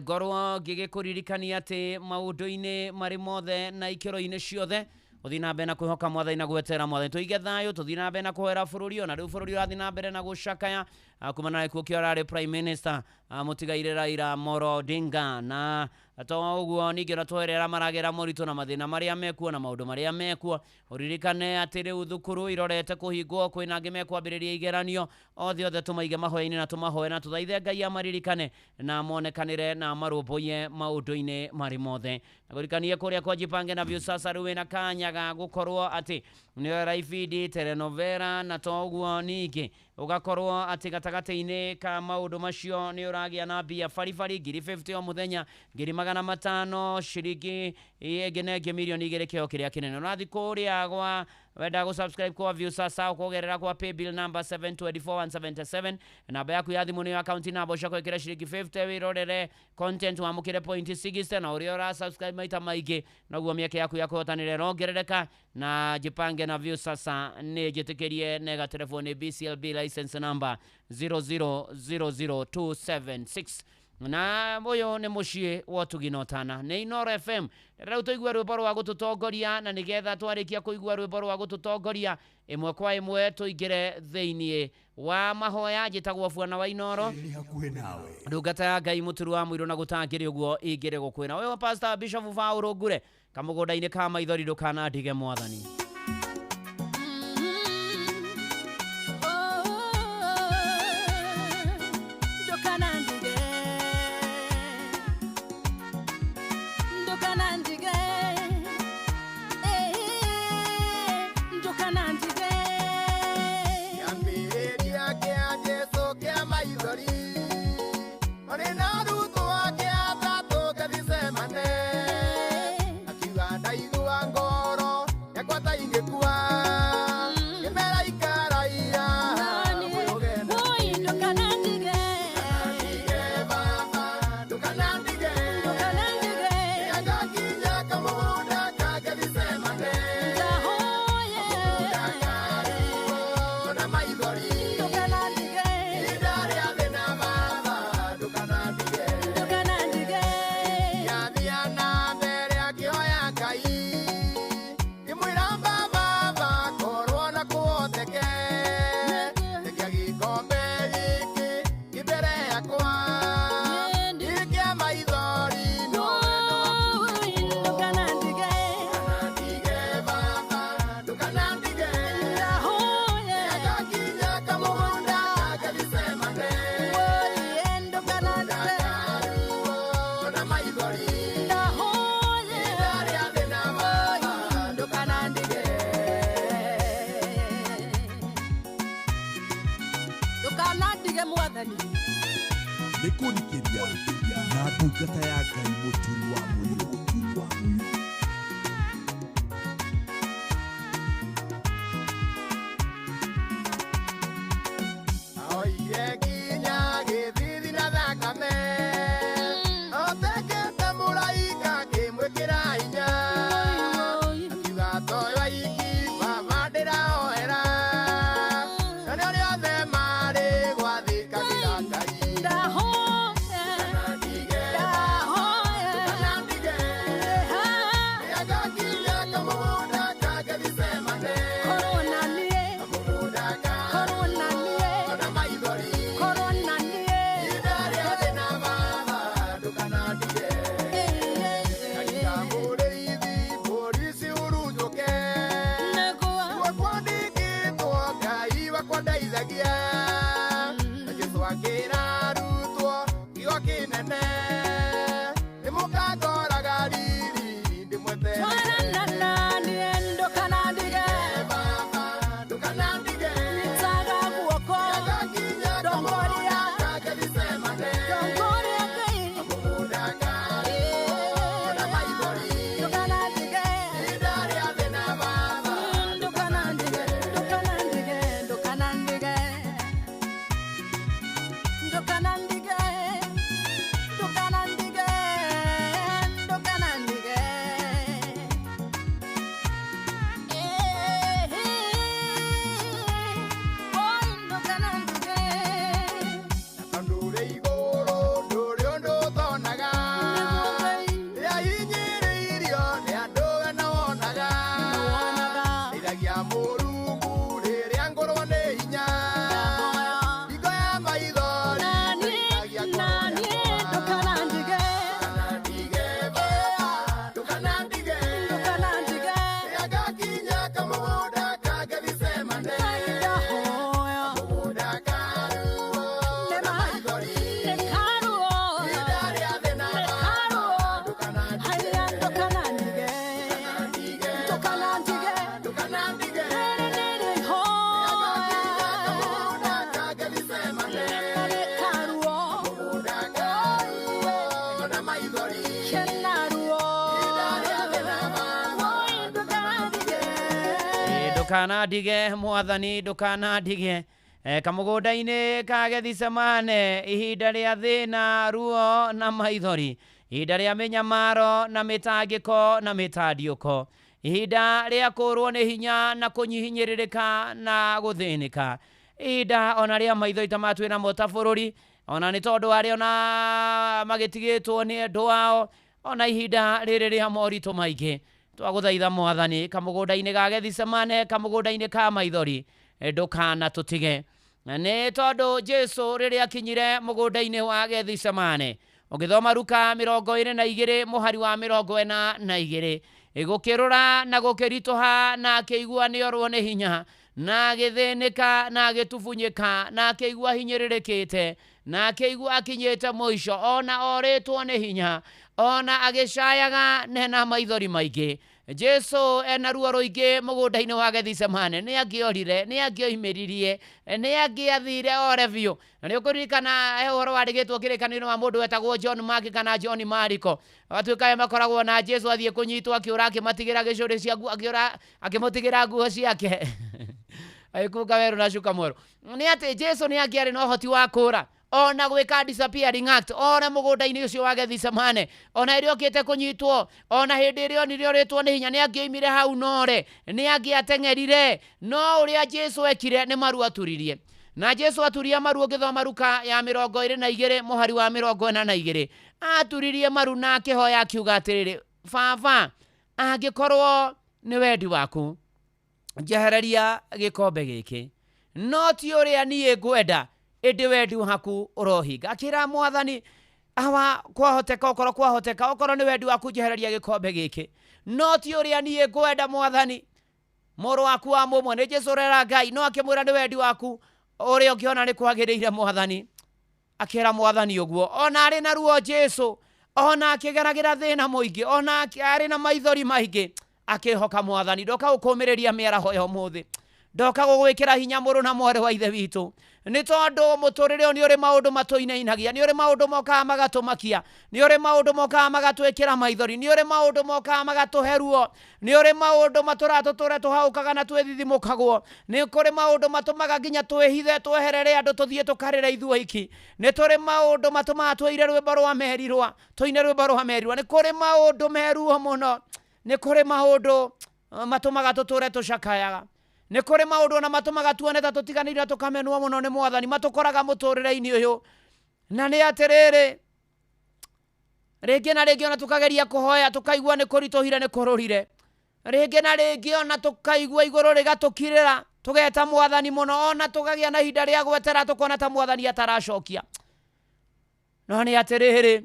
ngorwo ngĩgĩkũririkania atĩ maũndũ-inĩ marĩ mothe na ikĩro-inĩ ciothe ũthiĩ na mbere na kwĩhoka Mwathani na gwetera Mwathani. Tũige thayũ, tũthiĩ na mbere na kũhoera bũrũri, ona rĩu bũrũri ũrathiĩ na mbere na gũcakaya kumana na gĩkuũ kĩa ũrarĩ Prime Minister mũtigairĩ Raila Amolo Odinga. Na to ũguo ningĩ no tũherera maragera moritũ na mathĩna marĩa mekuo na maũndũ marĩa mekuo. Ũririkane atĩ rĩu thukuru irorete kũhingwo, kwĩna angĩ mekwambĩrĩria igeranio. Othe othe tũmaige mahoya-inĩ na tũmahoe na tũthaithe Ngai amaririkane na monekanĩre na marũmbũiye maũndũ-inĩ marĩ mothe. Na kũririkanie kũrĩa kwa Jipange na Viusasa rĩu wĩna kanya ga gũkorwo atĩ nĩ ũrera ibindi telenovela, na to ũguo ningĩ Ũgakorwo atĩ gatagatĩ-inĩ ka maũndũ macio nĩ ũragĩa na mbia baribari 50,000 o mũthenya, 500,000 ciringi ĩngĩ na ĩngĩ 2 mirioni kĩo kĩrĩa kĩnene. Ũrathiĩ kũrĩa gwa wenda gũ subscribe kwa Viusasa ũkũgerera kwa paybill number 724177, namba yaku ya thimũ nĩyo account namba, ũcoke wĩkĩre ciringi 50 wĩrorere content, wamũkĩre point 60. Na ũrĩa ũra subscribe maita maingĩ noguo mĩeke yaku ya kũhotanĩra ĩrongerereka. Na jipange na Viusasa. Nĩ njĩtĩkĩrie nega telefoni BCLB license number 0000276. Na ũyũ nĩ mũciĩ wa ũtugi na ũtana, nĩ Inoro FM. Rĩu tũigue rwĩmbo rwa gũtũtongoria, na nĩgetha twarĩkia kũigua rwĩmbo rwa gũtũtongoria ĩmwe kwa ĩmwe tũingĩre thĩiniĩ wa mahoya. Njĩtagwo Buana wa Inoro. Hakuhĩ nawe. Ndungata ya Ngai mũturu wa mũirũ na gũtangĩrĩ ũguo ingĩrĩ gũkwĩra ũyũ Pastor Bishop Paul Ngure, kamũgũnda-inĩ ka maithori, ndũkanandige Mwathani. Ndukanandige, ndukanandige, eh, ndukanandige. Kĩambĩrĩria kĩa Jesũ kĩa maithori marĩ na arutwo ake atatũ Gethsemane, akiuga ndaigua ngoro yakwa ta ingĩkua, ngĩmera ikaraia mwĩrũgendo. Oi, ndukanandige. Baba, ndũkanandige. Ndukanandige. Ngakinya kamũgũnda ka Gethsemane. Ndahoye. Na maithori. Ndukanandige. Ihinda rĩa thĩna, Baba, ndũkanandige. Ndukanandige. Ngathiĩ na mbere akĩhoya Ngai, ngĩmwĩra Baba, korwo na kũhoteke, rekia gĩkombe gĩkĩ kĩ mbere yakwa, gĩkĩa maithori no wendo waku. Oi, ndukanandige. Ndukanandige, Baba, ndũkanandige. Ndahoye. Ngakinya kamũgũnda ka Gethsemane. Oi, ndukanandige. Na maithori. Ndahoye. Ihinda rĩa thĩna, Baba, ndũkanandige. Ndukanandige Mwathani. Nĩ kũnikĩria na ndungata ya Ngai mũturi wa mũirũ. Oire nginya gĩthithi na thakame, otekete mũraika akĩmwĩkĩra hinya, akiuga toyo aiki, Baba, ndĩrahoera, na nĩ arĩa othe marĩ gwathĩkagĩra Ngai. Ndahoye. Ndahoye. Ndũkanandige. Ngakinya kamũgũnda ka Gethsemane. Korwo na niĩ. Kamũgũnda ka Korwo na niĩ. na maithori. Korwo na niĩ. Ihinda rĩa thĩna, Baba, ndũkanandige. Kahinda mũrĩithi mbũri cihurunjũke, Nĩguo. Nĩguo kwandĩkĩtwo Ngai wakwa ndeithagia. Na Jesũ akĩra arutwo kiugo kĩnene, nĩmũkangoraga riri ndĩmweterere. Twarana na niĩ, ndũkanandige. Baba, ndũkanandige. Nyitaga guoko. Ngakinya Ndongoria. kamũgũnda ka Gethsemane. Ndongoria Ngai. Kamũgũnda ka na maithori. Ndũkanandige. Ihinda rĩa thĩna, Baba, Ndukanandige, ndukanandige, ndukanandige. Ndukanandige, ndukanandige, ndukanandige. Eh, oi, ndukanandige. Tondũ ũrĩ igũrũ ndũrĩ ũndũ ũtonaga, rĩrĩa hinyĩrĩirio nĩ andũ we nĩwonaga. Ndeithagia Mũrungu rĩrĩa ngũrwo nĩ hinya, hingo ya maithori. Na niĩ Ndũkanandige mwathani, ndũkanandige kamũgũnda-inĩ ka Gethisemane, ihinda rĩa thĩna, ruo na maithori, ihinda rĩa mĩnyamaro na mĩtangĩko na mĩtandiũko, ihinda rĩa kũrwo nĩ hinya na kũnyihinyĩrĩrĩka na gũthĩnĩka, ihinda ona rĩa maithori ta maya twĩnamo ta bũrũri, ona nĩ tondũ arĩa ona magĩtigĩtwo nĩ endwa ao, ona ihinda rĩrĩ rĩa moritũ maingĩ, twagũthaitha mwathani, kamũgũnda-inĩ ga Gethisemane, kamũgũnda-inĩ ka maithori, ndũkanatũtige. Nĩ tondũ Jesu rĩrĩa akinyire mũgũnda-inĩ wa Gethisemane, ũgĩthoma Luka 22 mũhari wa 42, gũkĩrũra na gũkĩritũha na akĩigua nĩorwo nĩ hinya, na agĩthĩnĩka na agĩtubunyĩka na akĩigua hinyĩrĩrĩkĩte na akĩigua akinyĩte mũico, ona orĩtwo nĩ hinya, ona agĩcayaga nena maithori maingĩ. Jesu ena ruo rũingĩ mũgũnda-inĩ wa Gethisemane, nĩ angĩorire, nĩ angĩoimĩririe, nĩ angĩathire ore biũ. Na nĩ ũkũririkana he ũhoro wandĩkĩtwo kĩrĩkanĩro wa mũndũ wetagwo John Mark kana John Mariko, atuĩka aya makoragwo na Jesu athiĩ kũnyitwo, akĩũra akĩmatigĩra gĩcũrĩ cia nguo, akĩũra akĩmũtigĩra nguo ciake agĩkunga werũ na cuka mwerũ. Nĩ atĩ Jesu nĩ angĩarĩ na ũhoti wa kũũra ona gwĩka disappearing act, ona mũgũnda-inĩ ũcio wa Gethisemane, ona ĩrĩa okĩte kũnyitwo, ona hĩndĩ ĩrĩa onire orĩtwo nĩ hinya, nĩ angĩoimire hau nore, nĩ angĩateng'erire. No ũrĩa Jesu ekire nĩ maru aturirie. Na Jesu aturia maru, ũngĩthoma Luka ya 22 mũhari wa 42, aturirie maru na akĩhoya akiuga atĩrĩrĩ, Baba, angĩkorwo nĩ wendi waku, njehereria gĩkombe gĩkĩ, no ti ũrĩa niĩ ngwenda, ĩndĩ wendi waku ũrohinga. Akĩra mwathani, awa, kwahoteka, okorwo kwahoteka, okorwo nĩ wendi waku njehereria gĩkombe gĩkĩ, no ti ũrĩa niĩ ngwenda mwathani, mũrũ waku wa mũmwe. Nĩ Jesu ũrera Ngai, no akĩmwĩra nĩ wendi waku ũrĩa ũngĩona nĩ kwagĩrĩire mwathani. Akĩra mwathani ũguo, ona arĩ na ruo Jesu, ona akĩgeragĩra thĩna mũingĩ, ona arĩ na maithori maingĩ, akĩhoka mwathani. Ndoka gũkũmĩrĩria mĩaraho ya ũmũthĩ, ndoka gũgwĩkĩra hinya mũrũ na mwarĩ wa ithe witũ, nĩ tondũ mũtũrĩre ũyũ nĩ ũrĩ maũndũ matũinainagia, nĩ ũrĩ maũndũ mokaga magatũmakia, nĩ ũrĩ maũndũ mokaga magatwĩkĩra maithori, nĩ ũrĩ maũndũ mokaga magatũhe ruo, nĩ ũrĩ maũndũ matũraga tũtũre tũhaũkaga na twĩthithimũkagwo, nĩ kũrĩ maũndũ matũmaga nginya twĩhithe tweherere andũ tũthiĩ tũkarĩre ithuĩ iki, nĩ tũrĩ maũndũ matũmaga tũire rwĩmbo rwa merirwa, tũine rwĩmbo rwa merirwa, nĩ kũrĩ maũndũ meruo mũno, nĩ kũrĩ maũndũ matũmaga tũtũre tũcakayaga, nĩ kũrĩ maũndũ ona matũmaga tuone ta tũtiganĩire na tũkamenwo mũno nĩ mwathani, matũkoraga mũtũrĩre-inĩ ũyũ. Na nĩ atĩrĩrĩ, rĩngĩ na rĩngĩ ona tũkageria kũhoya tũkaigua nĩ kũritũhire nĩ kũrũrire, rĩngĩ na rĩngĩ ona tũkaigua igũrũ rĩgatũkirĩra, tũgeta mwathani mũno, ona tũkagĩa na ihinda rĩa gwetera tũkona ta mwathani ataracokia. No nĩ atĩrĩrĩ,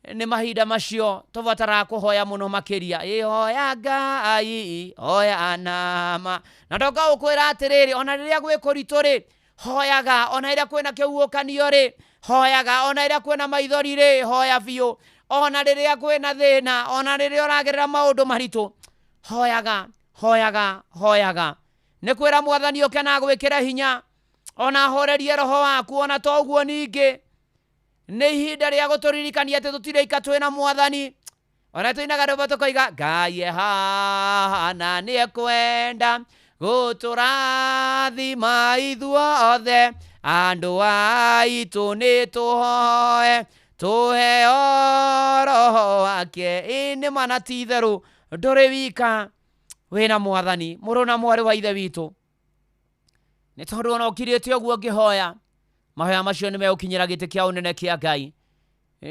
nĩ mahinda macio tũbataraga kũhoya mũno makĩria. Ĩhoya Ngai, hoya nama. Na ndoka gũkwĩra atĩrĩrĩ, ona rĩrĩa gwĩ kũritũ rĩ, hoyaga, ona rĩrĩa kwĩna kĩhuhũkanio rĩ, hoyaga, ona rĩrĩa kwĩna maithori rĩ, hoya biũ, ona rĩrĩa kwĩna thĩna, ona rĩrĩa ũragerera maũndũ maritũ, hoyaga, hoyaga, hoyaga. Nĩ kwĩra mwathani ũke na agwĩkĩre hinya, ona ahorerie roho waku. Ona to ũguo ningĩ, nĩ ihinda rĩa gũtũririkania atĩ tũtirĩ ika twĩna mwathani. Ona tũinaga rwĩmbo tũkoiga, Ngai e haha na nĩekwenda gũtũrathima ithuothe, andũ aitũ nĩ tũhoe tũheo roho wake. Ĩ nĩ ma na ti itherũ, ndũrĩ wika, wĩna mwathani, mũrũ na mwarĩ wa ithe witũ. Nĩ tondũ ona ũkirĩte ũguo ũngĩhoya, mahoya macio nĩ megũkinyĩra gĩtĩ kĩa ũnene kĩa Ngai.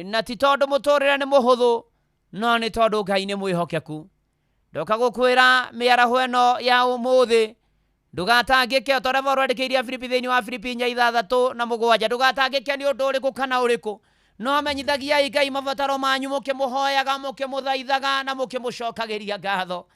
Na ti tondũ mũtũrĩre nĩ mũhũthũ, no nĩ tondũ Ngai nĩ mwĩhokeku. Ndoka gũkwĩra mĩaraho ĩno ya ũmũthĩ, ndũgatangĩke, o ta ũrĩa Paũlũ andĩkĩire Afilipi thĩinĩ wa Filipi 4:6 na 7, ndũgatangĩke nĩ ũndũ ũrĩkũ kana ũrĩkũ, no menyithagiai Ngai mabataro manyu, mũkĩmũhoyaga, mũkĩmũthaithaga na mũkĩmũcokagĩria ngatho.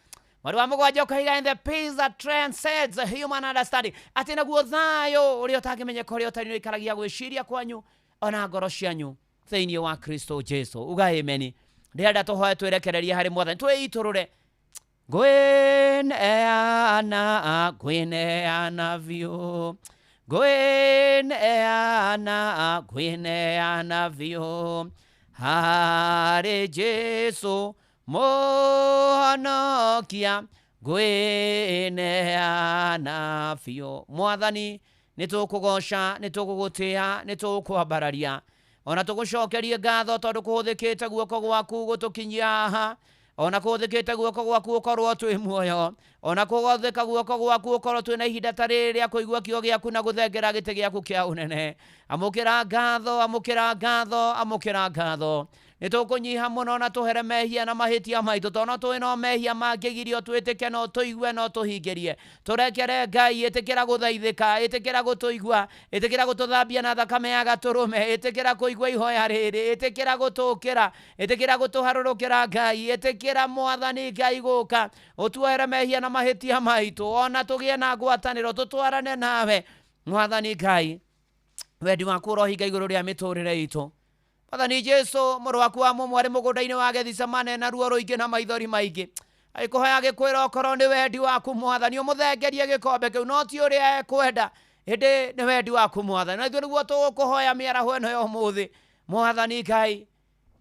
Mweri wa 7 ũkoiga, in the peace that transcends human understanding, atĩ naguo thayũ ũrĩa ũtangĩmenyeka ũrĩa ũtarĩ nĩũikaragia gwĩciria kwanyu ona ngoro cianyu thĩinĩ wa Kristo Jesu. Uga ameni. Ndĩrenda tũhoe twĩrekererie harĩ mwathani, twĩitũrũre. Ngwĩneana, ngwĩneana biũ, ngwĩneana, ngwĩneana biũ harĩ Jesu mũhonokia Ngwĩneana biũ. Mwathani, nĩ tũkũgoca, nĩ tũgũgũtĩa, nĩ tũkwambararia, ona tũgũcokerie ngatho tondũ kũhũthĩkĩte guoko gwaku gũtũkinyia haha, ona kũhũthĩkĩte guoko gwaku ũkorwo twĩ muoyo, ona kũhũthĩka guoko gwaku ũkorwo twĩna ihinda ta rĩrĩ rĩa kũigua kiugo gĩaku na gũthengera gĩtĩ gĩaku kĩa ũnene. Amũkĩra ngatho, amũkĩra ngatho, amũkĩra ngatho. Nĩ tũkũnyiha mũno na tũhere mehia na mahĩtia maitũ, tondũ no tũĩ no mehia mangĩgirio twĩtĩke, no tũigue, no tũhingĩrie. Tũrekere Ngai, ĩtĩkĩra gũthaithĩka, ĩtĩkĩra gũtũigua, ĩtĩkĩra gũtũthambia na thakame ya gatũrũme, ĩtĩkĩra kũigua ihoya rĩrĩ, ĩtĩkĩra gũtũkĩra, ĩtĩkĩra gũtũharũrũkĩra Ngai, ĩtĩkĩra Mwathani Ngai gũka ũtuohere mehia na mahĩtia maitũ, ona tũgĩe na ngwatanĩro, tũtwarane nawe Mwathani Ngai. Wendi waku ũrohinga igũrũ rĩa mĩtũrĩre itũ. Mwathani Jesu, mũrũ waku wa mũmwe arĩ mũgũnda-inĩ wa Gethsemane na ruo rũingĩ na maithori maingĩ, agĩkũhoya agĩkwĩra okorwo nĩ wendi waku Mwathani ũmũthengerie gĩkombe kĩu, no ti ũrĩa ekwenda, ĩndĩ nĩ wendi waku Mwathani. Na ithuĩ nĩguo tũgũkũhoya mĩaraho ĩno ya ũmũthĩ Mwathani Ngai,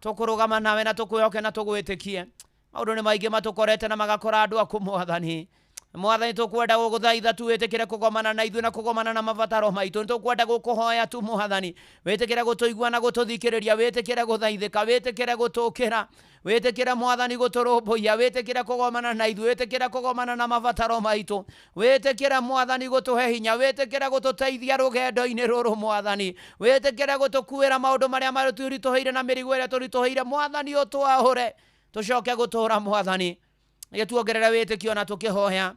tũkũrũgama nawe na tũkwĩhoke na tũgwĩtĩkie. Maũndũ nĩ maingĩ matũkorete na magakora andũ aku Mwathani. Mwathani, tũkwenda gũgũthaitha tu wĩtĩkĩre kũgomana na ithuĩ na kũgomana na mabataro maitũ. Nĩ tũkwenda gũkũhoya tu Mwathani, wĩtĩkĩre gũtũigua na gũtũthikĩrĩria, wĩtĩkĩre gũthaithĩka, wĩtĩkĩre gũtũkĩra, wĩtĩkĩre Mwathani gũtũrũmbũiya, wĩtĩkĩre kũgomana na ithuĩ, wĩtĩkĩre kũgomana na mabataro maitũ, wĩtĩkĩre Mwathani gũtũhe hinya, wĩtĩkĩre gũtũteithia rũgendo-inĩ rũrũ Mwathani, wĩtĩkĩre gũtũkuĩra maũndũ marĩa matũritũhĩire na mĩrigo ĩrĩa tũritũhĩire Mwathani, ũtwahũre tũcoke gũtũra Mwathani, gĩtuongerere wĩtĩkio na tũkĩhoya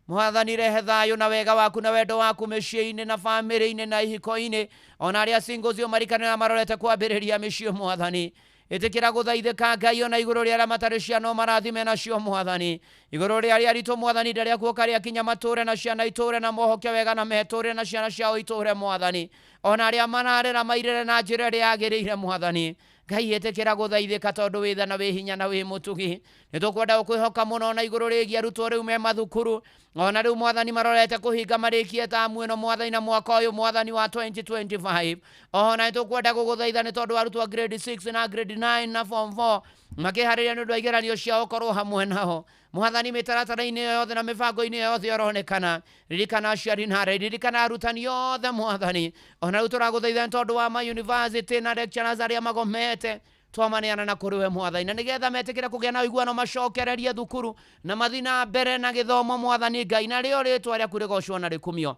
Mwathani, rehe thayũ na wega waku na wendo waku mĩciĩ-inĩ na bamĩrĩ-inĩ na ihiko-inĩ, ona arĩa singles ũmarikane na marorete kwambĩrĩria mĩciĩ Mwathani. Ĩtĩkĩra gũthaithĩka Ngai ona igũrũ rĩa arĩa matarĩ ciana ũmarathime nacio Mwathani, igũrũ rĩa arĩa aritũ Mwathani, ihinda rĩaku ũka rĩakinya matũre na ciana itũre na mohoke wega na metũre na ciana ciao itũre Mwathani, ona arĩa mararera mairĩre na njĩra ĩrĩa yagĩrĩire Mwathani. Ngai, ĩtĩkĩra gũthaithĩka tondũ wĩ tha na wĩ hinya na wĩ mũtugi. Nĩ tũkwenda gũkwĩhoka mũno na igũrũ rĩgiĩ arutwo rĩu me mathukuru, ona rĩu Mwathani marorete kũhinga marĩkie tamu ĩno Mwathani na mwaka ũyũ Mwathani wa 2025. Ona nĩ tũkwenda gũgũthaitha nĩ tondũ arutwo grade 6 na grade 9 na form 4 makĩharĩria nĩ ũndũ wa igeranio ciao, ũkorwo hamwe nao Mwathani mĩtaratara-inĩ yothe na mĩbango-inĩ yothe ũronekana. Ririkana aciari na areri, ririkana arutani othe Mwathani. Ona rĩu tũragũthaitha nĩ tondũ wa ma university na lecturers arĩa magomete, twamaneana na kũrĩ we Mwathani, na nĩgetha metĩkĩre kũgĩa na ũiguano macokererie thukuru na mathiĩ na mbere na gĩthomo Mwathani Ngai, na rĩo rĩtwa rĩaku rĩgocwo na rĩkumio.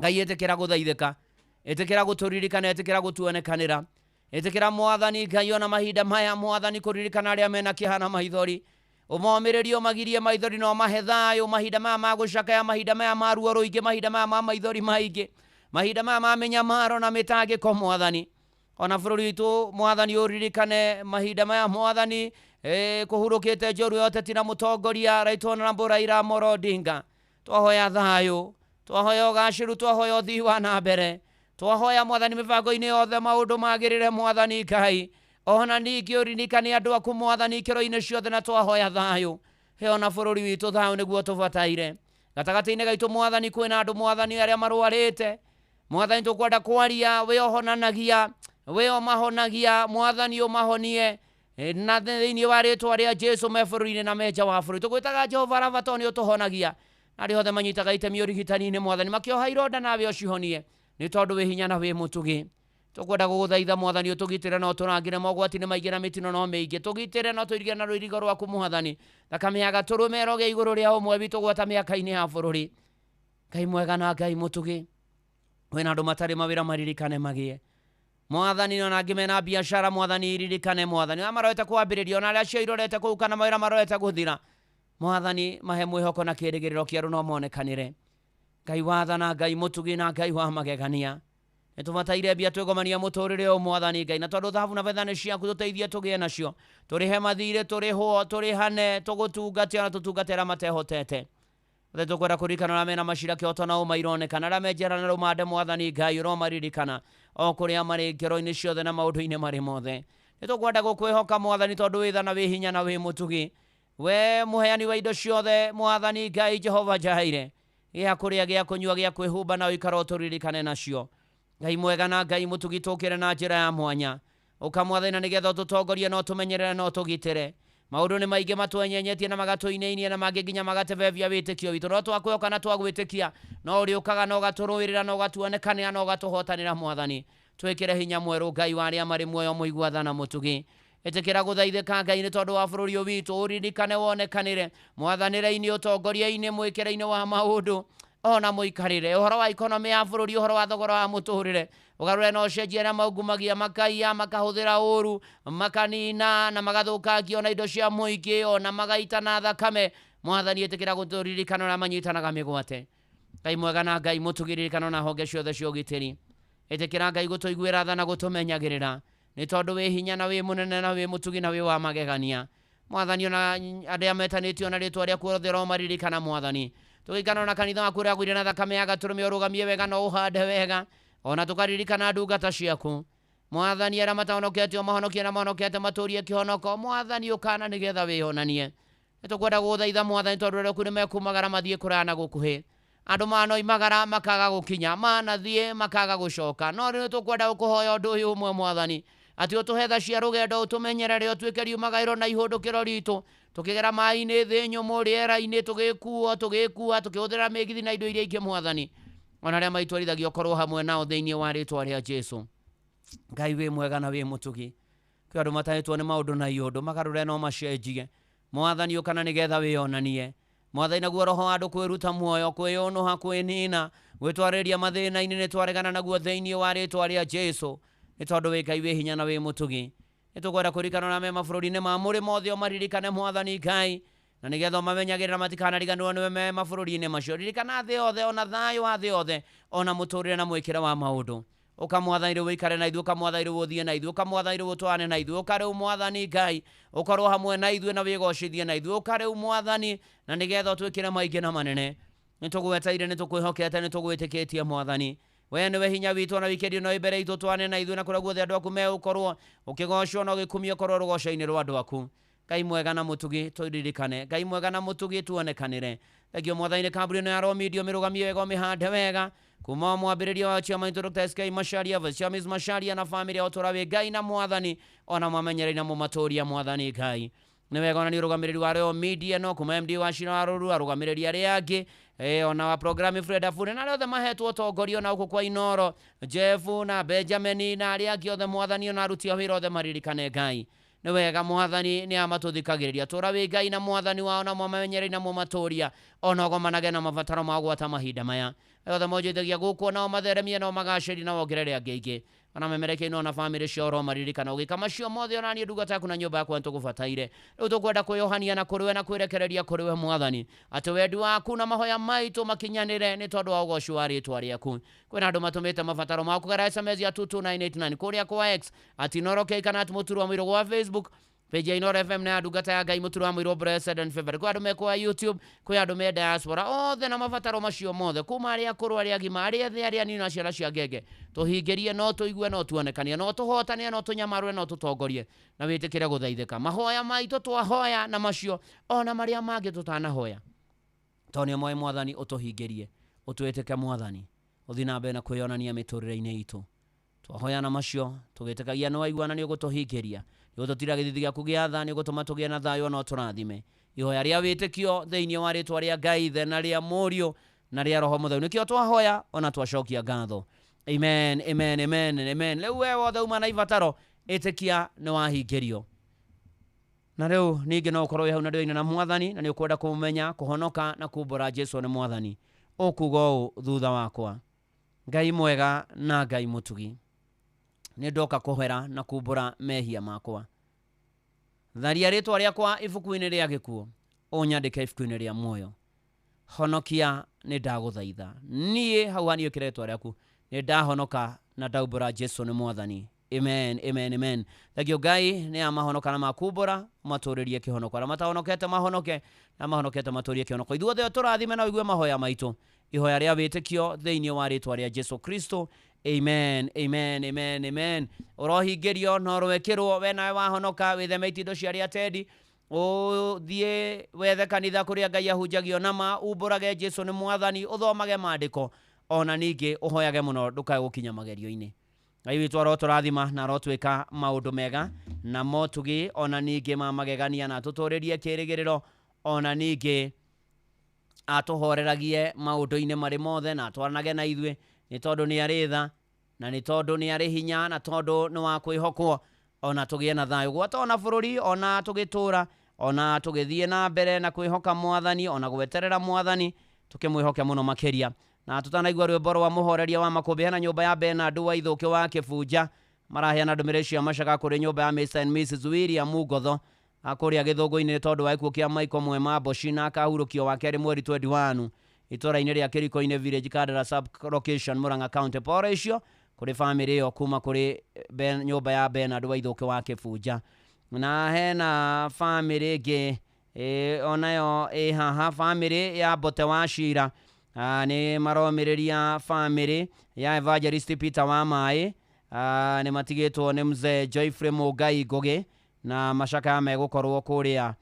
Ngai, ĩtĩkĩra gũthaithĩka, ĩtĩkĩra gũtũririkana, ĩtĩkĩra gũtuonekanĩra, ĩtĩkĩra Mwathani Ngai ona mahinda maya Mwathani kũririkana arĩa mena kĩeha na maithori, ũmomĩrĩrie ũmagirie maithori na ũmahe thayũ mahinda maya ma gũcakaya, mahinda maya ma ruo rũingĩ, mahinda maya ma maithori maingĩ, mahinda maya ma mĩnyamaro na mĩtangĩko Mwathani. Ona bũrũri witũ Mwathani ũririkane mahinda maya Mwathani, kũhurũkĩte njoru ya ũteti na mũtongoria Right Honorable Raila Amolo Odinga. Twahoya thayũ, twahoya ũgacĩru, twahoya ũthii wa na mbere, twahoya Mwathani mĩbango-inĩ yothe maũndũ magĩrĩre Mwathani Ngai. Ona ningĩ ũririkane andũ aku Mwathani ikĩro-inĩ ciothe, na twahoya thayũ. He ona bũrũri witũ thayũ nĩguo tũbataire. Gatagatĩ-inĩ gaitũ Mwathani kwĩna andũ Mwathani arĩa marwarĩte Mwathani, tũkwenda kwaria we ũhonanagia, we ũmahonagia Mwathani, ũmahonie na thĩinĩ wa rĩtwa rĩa Jesu me bũrũri-inĩ na me nja wa bũrũri. Tũgwĩtaga Jehova Rafa tondũ nĩ ũtũhonagia, na arĩa othe manyitaga itemi ũrigitani-inĩ Mwathani makĩoha ironda nawe ũcihonie, nĩ tondũ wĩ hinya na wĩ mũtugi. Tũkwenda gũgũthaitha Mwathani ũtũgitĩre na ũtũrangĩre mogwati-inĩ maingĩ na mĩtino no mĩingĩ, tũgitĩre na ũtũirigĩre na rũirigo rwaku Mwathani. Thakame ya gatũrũme ĩrogĩa igũrũ rĩa ũmwe witũ gwata mĩaka-inĩ ya bũrũri. Ngai mwega na Ngai mũtugi, kwĩna andũ matarĩ mawĩra maririkane magĩe Mwathani, ona angĩ mena biacara Mwathani iririkane Mwathani, arĩa marorete kwambĩrĩria ona arĩa acio irorete kũu kana mawĩra marorete gũthira Mwathani, mahe mwĩhoko na kĩĩrĩgĩrĩro kĩerũ no monekanĩre. Ngai wathana, Ngai mũtugi na Ngai wa magegania, nĩ tũbataire mbia twĩgomania mũtũrĩre ũyũ Mwathani Ngai, na tondũ thahabu na betha nĩ ciaku tũteithie tũgĩe nacio, tũrĩhe mathirĩ, tũrĩhwo, tũrĩhane, tũgũtungate ona tũtungate arĩa matehotete. Othe tũkwenda kũririkana arĩa mena macira kĩhoto na ũma ironekana, arĩa me njera na rũmande Mwathani Ngai ũromaririkana o kũrĩa marĩ ngero-inĩ ciothe na maũndũ-inĩ marĩ mothe. Nĩ tũkwenda gũkwĩhoka Mwathani tondũ wĩ tha na wĩ hinya na wĩ mũtugi, we mũheani wa indo ciothe Mwathani Ngai Jehova Jaire, gĩa kũrĩa, gĩa kũnyua, gĩa kwĩhumba na ũikara ũtũririkane nacio. Ngai mwega na Ngai mũtugi, tũkĩre na njĩra ya mwanya, ũka Mwathani na nĩgetha ũtũtongorie na ũtũmenyerere na ũtũgitĩre. Maũndũ nĩ maingĩ matwenyenyetie na magatũinainia na mangĩ nginya magatebebia wĩtĩkio witũ, no twakwĩhoka na twagwĩtĩkia no ũrĩũkaga na ũgatũrũĩrĩra na ũgatuonekanĩra na ũgatũhotanĩra Mwathani. Twĩkĩre hinya mwerũ Ngai wa arĩa marĩ muoyo mũigua tha na mũtugi. Ĩtĩkĩra gũthaithĩka Ngai nĩ tondũ wa bũrũri ũyũ witũ, ũririkane wonekanĩre mwathanĩre-inĩ, ũtongoria-inĩ, mwĩkĩre-inĩ wa maũndũ ona mũikarĩre, ũhoro wa ikonomĩ ya bũrũri, ũhoro wa thogora wa mũtũrĩre, ũgarũre na ũcenjie arĩa maungumagia, makaiya, makahũthĩra ũru, makanina na magathũkangia ona indo cia mũingĩ, ona magaitana thakame. Mwathani ĩtĩkĩra gũtũririkana ũrĩa manyitanaga mĩgwate. Ngai mwega na Ngai mũtugi, ririkana na honge ciothe cia ũgitĩri. Ĩtĩkĩra Ngai gũtũiguĩra tha na gũtũmenyagĩrĩra, nĩ tondũ wĩ hinya na wĩ mũnene na wĩ mũtugi na wĩ wa magegania. Mwathani ona arĩa metanĩtio na rĩtwa rĩaku othe ũromaririkana Mwathani. Tũgĩikara na kanitha waku ũrĩa wagũire na thakame ya gatũrũme, ũrũgamie wega na ũhande wega, ona tũkaririkana ndungata ciaku Mwathani. Arĩa matahonokete ũmahonokie na mahonokete matũrie kĩhonoko Mwathani, ũkana nĩgetha wĩyonanie. Nĩtũkwenda gũgũthaitha Mwathani, tondũ arĩa aku nĩmekumagara mathiĩ kũraya na gũkuhĩ. Andũ manoimagara makaga gũkinya, manathiĩ makaga gũcoka, no rĩu nĩtũkwenda gũkũhoya ũndũ ũyũ ũmwe Mwathani, atĩ ũtũhe tha cia rũgendo, ũtũmenyerere, ũtuĩke riumagaĩro na ihũndũkĩro ritũ, tũkĩgera maĩ-inĩ, thĩ nyũmũ, rĩera-inĩ, tũgĩkuo, tũgĩkua, tũkĩhũthĩra mĩgithi na indo iria ingĩ Mwathani. Ona arĩa maitwarithagia ũkorwo hamwe nao thĩinĩ wa rĩtwa rĩa Jesũ. Ngai wĩ mwega na wĩ mũtugi. Kwĩ andũ matahĩtwo nĩ maũndũ na iũndũ, magarũre no macenjie. Mwathani ũkana nĩgetha wĩyonanie. Mwathani naguo roho wa andũ kwĩruta muoyo, kwĩyũnũha, kwĩnina, gwĩtwarĩria mathĩna-inĩ, nĩtwaregana naguo thĩinĩ wa rĩtwa rĩa Jesũ, nĩ tondũ wĩ Ngai wĩ hinya na wĩ mũtugi. Nĩtũkwenda kũririkana ũrĩa me mabũrũri-inĩ ma mũrĩmo othe, ũmaririkane Mwathani Ngai, na nĩgetha ũmamenyagĩrĩra matikanariganĩrwo nĩwe me mabũrũri-inĩ macio. Ririkana thĩ yothe, ona thayũ wa thĩ yothe, ona mũtũrĩre na mwĩkĩre wa maũndũ. Ũka Mwathani rĩu ũikare na ithuĩ, ũka Mwathani rĩu ũthiĩ na ithuĩ, ũka Mwathani rĩu ũtwarane na ithuĩ, ũka rĩu Mwathani Ngai ũkorwo hamwe na ithuĩ na wĩgocithie na ithuĩ, ũka rĩu Mwathani na nĩgetha ũtwĩkĩre maingĩ na manene. Nĩtũgweteire, nĩtũkwĩhokete, nĩtũgwĩtĩkĩtie Mwathani. We nĩwe hinya witũ, na wikendi ĩno ĩ mbere itũ, twane na ithuĩ na kũrĩa guothe andũ aku megũkorwo ũkĩgocwo na ũgĩkumio, ũkorwo rũgoco-inĩ rwa andũ aku. Ngai mwega na mũtugi tũririkane, Ngai mwega na mũtugi tuonekanĩre. Thengio Mwathani nĩ kambuni ĩno ya Royal Media, ũmĩrũgamie wega, ũmĩhande wega kuma mwambĩrĩrio wa chairman witũ Dr. SK Macharia, Vice Chairman Macharia na famĩlĩ yao, tũra wĩ Ngai na Mwathani, ona mamenyereri na mũmatũria Mwathani Ngai. Nĩ wega ona nĩ ũrũgamĩrĩri wa Royal Media no kuma MD wa Shira wa Rũru, arũgamĩrĩri arĩa angĩ, ona wa programu Fred Afune na arĩa othe mahetwo ũtongoria ona gũkũ kwa Inoro, Jeff na Benjamin na arĩa angĩ othe Mwathani, ona aruti a wĩra othe maririkane Ngai. Nĩ wega Mwathani nĩ amatũthikagĩrĩria, tũra wĩ Ngai na Mwathani wao na mũmamenyereri na mũmatũria, ona ũgomanage na mabataro mao gwata mahinda maya. Arĩa othe monjithagia gũkũ nao matheremie nao magacĩrie na wongerere angĩ aingĩ, ona memerekeine ona famĩlĩ ciao ũromaririkana. Ũgĩka macio mothe ona niĩ ndungata yaku na nyũmba yakwa nĩtũgũbataire. Rĩu tũkwenda kwĩyohania na kũrĩ we na kwĩrekereria kũrĩ we Mwathani, atĩ wendi waku na mahoya maitũ makinyanĩre nĩ tondũ wa ũgoci wa rĩtwa rĩaku. Kwĩna andũ matũmĩte mabataro mao kũgerera SMS ya 22989 kũrĩa kwa X at Inooro K kana at Mũturu wa Mũirũ gwa Facebook page ya Inooro FM na ya ndungata ya Ngai Mũturu wa Mũirũ Blessed and Favored. Kwĩ andũ me kwa YouTube, kwĩ andũ me diaspora, othe na mabataro macio mothe, kuma arĩa akũrũ, arĩa agima, arĩa ethĩ, arĩa anini na ciana cia ngenge, tũhingĩrie, no tũigue, no tuonekanie, no tũhotanie, no tũnyamarũre, no tũtongorie, na wĩtĩkĩre gũthaithĩka. Mahoya maitũ twahoya na macio ona marĩa mangĩ tũtanahoya, tondũ nĩ moĩ Mwathani ũtũhingĩrie, ũtwĩtĩke Mwathani, ũthiĩ na mbere na kwĩyonania mĩtũrĩre-inĩ itũ. Twahoya na macio tũgĩtĩkagia nĩ waigua na nĩ ũgũtũhingĩria, nĩ ũgũtũtira gĩthithi gĩaku gĩa tha, nĩ ũgũtũma tũgĩe na thayũ na ũtũrathime. Ihoya rĩa wĩtĩkio thĩinĩ wa rĩtwa rĩa Ngai Ithe na rĩa Mũriũ na rĩa Roho Mũtheru nĩkĩo twahoya ona twacokia ngatho. Amen, amen, amen, amen. Rĩu we wothe uma na ibataro, ĩtĩkia nĩ wahingĩrio. Na rĩu ningĩ no ũkorwo wĩ hau na ndũĩ na Mwathani na nĩ ũkwenda kũmũmenya, kũhonoka na kumbũra Jesũ nĩ Mwathani. Ũkuga ũũ thutha wakwa: Ngai mwega na Ngai mũtugi, nĩ ndoka kũhera na kumbũra mehia makwa. Tharia rĩtwa rĩakwa ibuku-inĩ rĩa gĩkuũ, ũnyandĩke ibuku-inĩ rĩa muoyo. Honokia nĩ ndagũthaitha. Niĩ hau haniĩ ũkĩre rĩtwa rĩaku, nĩ ndahonoka na ndaumbũra Jesũ nĩ Mwathani. Amen, amen, amen. Thengio Ngai nĩ amahonoka na makumbũra, matũrĩrie kĩhonoko. Arĩa matahonokete mahonoke, na mahonokete matũrie kĩhonoko. Ithuothe tũrathime na ũigue mahoya maitũ. Ihoya rĩa wĩtĩkio thĩinĩ wa rĩtwa rĩa Jesũ Kristo. Amen, amen, amen, amen. Ũrohingĩrio na ũroĩkĩrwo, we nawe wahonoka, wĩtheme itindo cia arĩa atendi, ũthiĩ wethe kanitha kũrĩa Ngai ahunjagio nama, umbũrage Jesũ nĩ Mwathani, ũthomage maandĩko, ona ningĩ ũhoyage mũno ndũkae gũkinya magerio-inĩ. Ngai witũ arotũrathima na arotwĩka maũndũ mega. Na motugi ona ningĩ ma magegania na atũtũrĩrie kĩrĩgĩrĩro ona ningĩ atũhoreragie maũndũ-inĩ marĩ mothe na atwaranage na ithuĩ nĩ tondũ nĩ arĩ tha na nĩ tondũ nĩ arĩ hinya na tondũ nĩ wa kwĩhokwo ona tũgĩe na thayũ gwata ona bũrũri ona tũgĩtũra ona tũgĩthiĩ na mbere na kwĩhoka mwathani ona gweterera mwathani tũkĩmwĩhoke mũno makĩria. Na tũtanaigua rwĩmbo rwa mũhoreria wa makũmbĩ hena nyũmba ya Bernard wa Ithũkĩ wa Kĩbunja maraheana ndũmĩrĩri cia macaka kũrĩ nyũmba ya Mr and Mrs William Ngotho kũrĩa Gĩthũngũ-inĩ nĩ tondũ wa gĩkuũ kĩa Michael Mwema Mboci na akahurũkio wa kerĩ mweri 21 itũra-inĩ rĩa Kĩriko-inĩ Village, Kandara sub location, Murang'a County. Pore icio kũrĩ famĩlĩ ĩyo kuma kũrĩ nyũmba ya Bernard wa Ithũkĩ wa Kĩbunja. Na hena famĩlĩ ĩngĩ onayo ĩ haha, famĩlĩ ya Mbote wa Cira nĩ maromĩrĩria famĩlĩ ya Evangelist Peter wa Maĩ, nĩ matigĩtwo nĩ mzee Joyfrey Mũngai Ngũgĩ na macakaya megũkorwo kũrĩa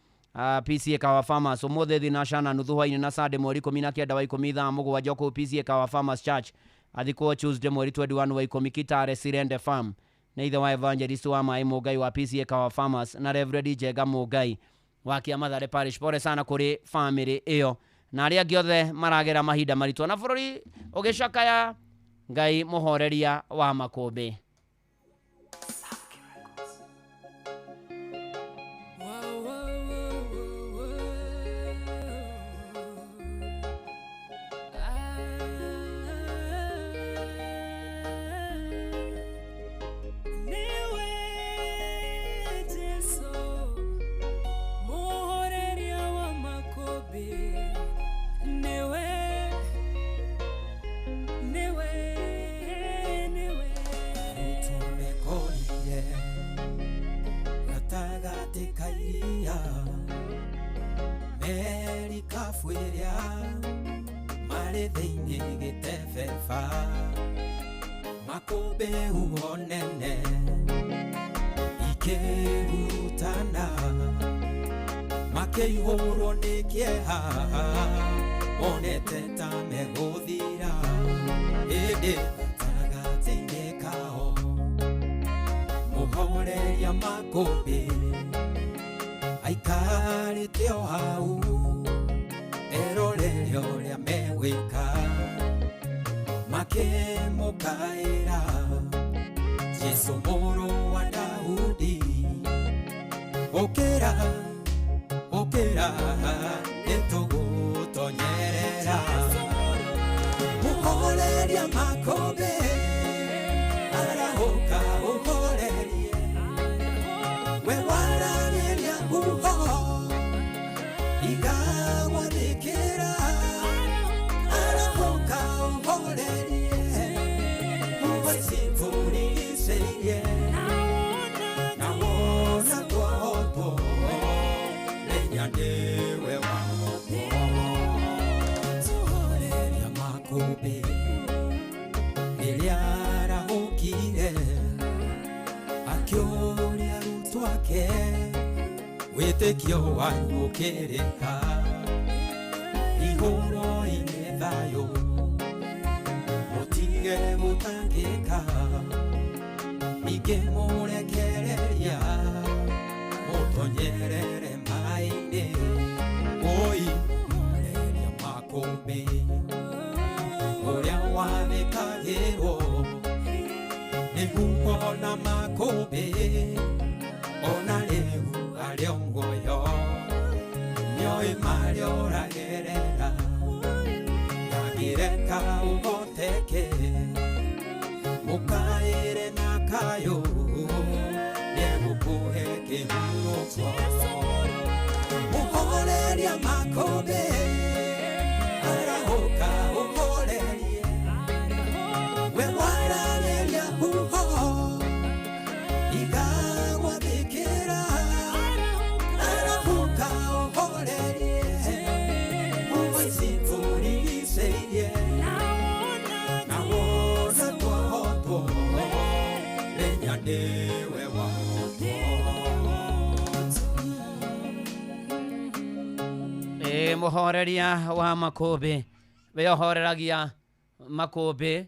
PCA Kawa Farmers ũmũthĩ thinaca na nuthu hwainĩ na Sunday mweri 19 wa 10 thaa 7 kũu PCA Kawa Farmers Church. Athikwo Tuesday mweri 21 wa 10 Kitale Sirende Farm nĩ ithe wa Evangelist wa Maĩ Mũngai wa PCA Kawa Farmers na Reverend Njenga Mũngai wa Kĩamathare Parish. Pole sana kũrĩ famĩlĩ ĩyo na arĩa angĩ othe maragera mahinda maritũ na bũrũri ũgĩcakaya. Ngai mũhoreria wa makũmbĩ. Niwe Jesu muhoreria wa makũmbĩ, niwe, niwe, niwe. Tũmekorire gatagatĩ ka iria, merikabu ĩrĩa marĩ thĩinĩ gĩtebeba, makũmbĩ huho nene ikĩhurutana, makĩihũrwo nĩ kĩeha, monete ta megũthira, ĩndĩ gatagatĩ-inĩ kao mũhoreria makũmbĩ aikarĩte o hau erorere ũrĩa megwĩka, makĩmũkaĩra Jesũ mũrũ wa Daudi, ũkĩra, ũkĩra, nĩtũgũtonyerera. Mũhoreria makũmbĩ arahũka ũhorerie, we waragĩria huho igagwathĩkĩra, arahũka ũhorerie, huho ici tũrigicĩirie, na wona twahotwo, menya nĩwe wahotwo. Mũhoreria makũmbĩ rĩrĩa arahũkire, akĩũria arutwo ake, wĩtĩkio wanyu ũkĩrĩ ha? Igũrũ-inĩ thayũ, mũtige gũtangĩka, ningĩ mũrekereria mũtonyerere maĩ-inĩ. Oi, mũhoreria makũmbĩ ũrĩa wathĩkagĩrwo nĩ huho na makũmbĩ, ona rĩu arĩ o muoyo, nĩoĩ marĩa ũragerera, ndangĩreka ũhoteke, mũkaĩre na kayũ, nĩegũkũhe kĩhurũko. Mũhoreria makũmbĩ arahũka ũhorerie, we waragĩria huho igagwathĩkĩra, arahũka ũhorerie, huho ici tũrigicĩirie, na wona twahotwo, menya nĩwe wahotwo. Ĩ mũhoreria wa makũmbĩ, we ũhoreragia makũmbĩ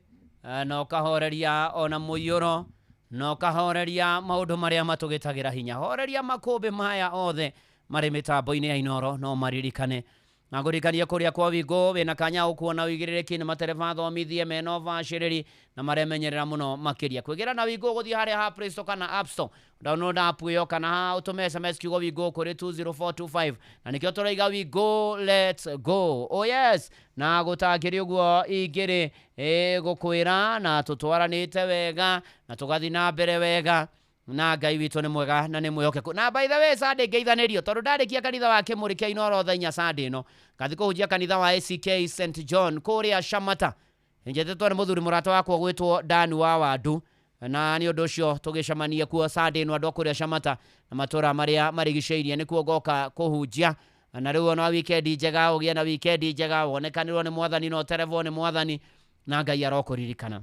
na ũkahoreria ona mũiyũro Na ũkahoreria maũndũ marĩa matũgĩtagĩra hinya. Horeria makũmbĩ maya othe marĩ mĩtambo-inĩ ya Inoro no maririkane. Na ngũririkanie kũrĩa kwa Wingũ wĩna kanya ũkuona ũigĩrĩrĩki nĩ matereba athomithie mena ũbacĩrĩri na maremenyerera mũno makĩria. Kwĩgĩra na Wingũ gũthiĩ harĩa ha Play Store kana App Store, download app ĩyo kana ũtũme SMS kiugo Wingũ kũrĩ 20425, na nĩkĩo tũraiga Wingũ, let's go. Oh yes, na gũtakĩrĩ ũguo ingĩrĩ gũkwĩra na tũtwaranĩte wega na tũgathiĩ na mbere wega na Ngai witũ nĩ mwega na nĩ mwĩhokeku. Na by the way, Sunday ngeithanĩrio tondũ ndarĩkia kanitha wa Kĩmũrĩ kĩa Inoro thaa 4 Sunday ĩno ngathi kũhunjia kanitha wa ACK St John kũrĩa Shamata. Njetĩtwo nĩ mũthuri mũrata wakwa gwĩtwo Dan wa Wandu, na nĩ ũndũ ũcio tũgĩcemania kuo Sunday ĩno andũ a kũrĩa Shamata na matũra marĩa marigicĩirie nĩkuo ngoka kũhunjia. Na rĩu ona wikendi njega, ũgĩe na wikendi njega, wonekanĩrwo nĩ mwathani na ũterevwo nĩ mwathani na Ngai arokũririkana.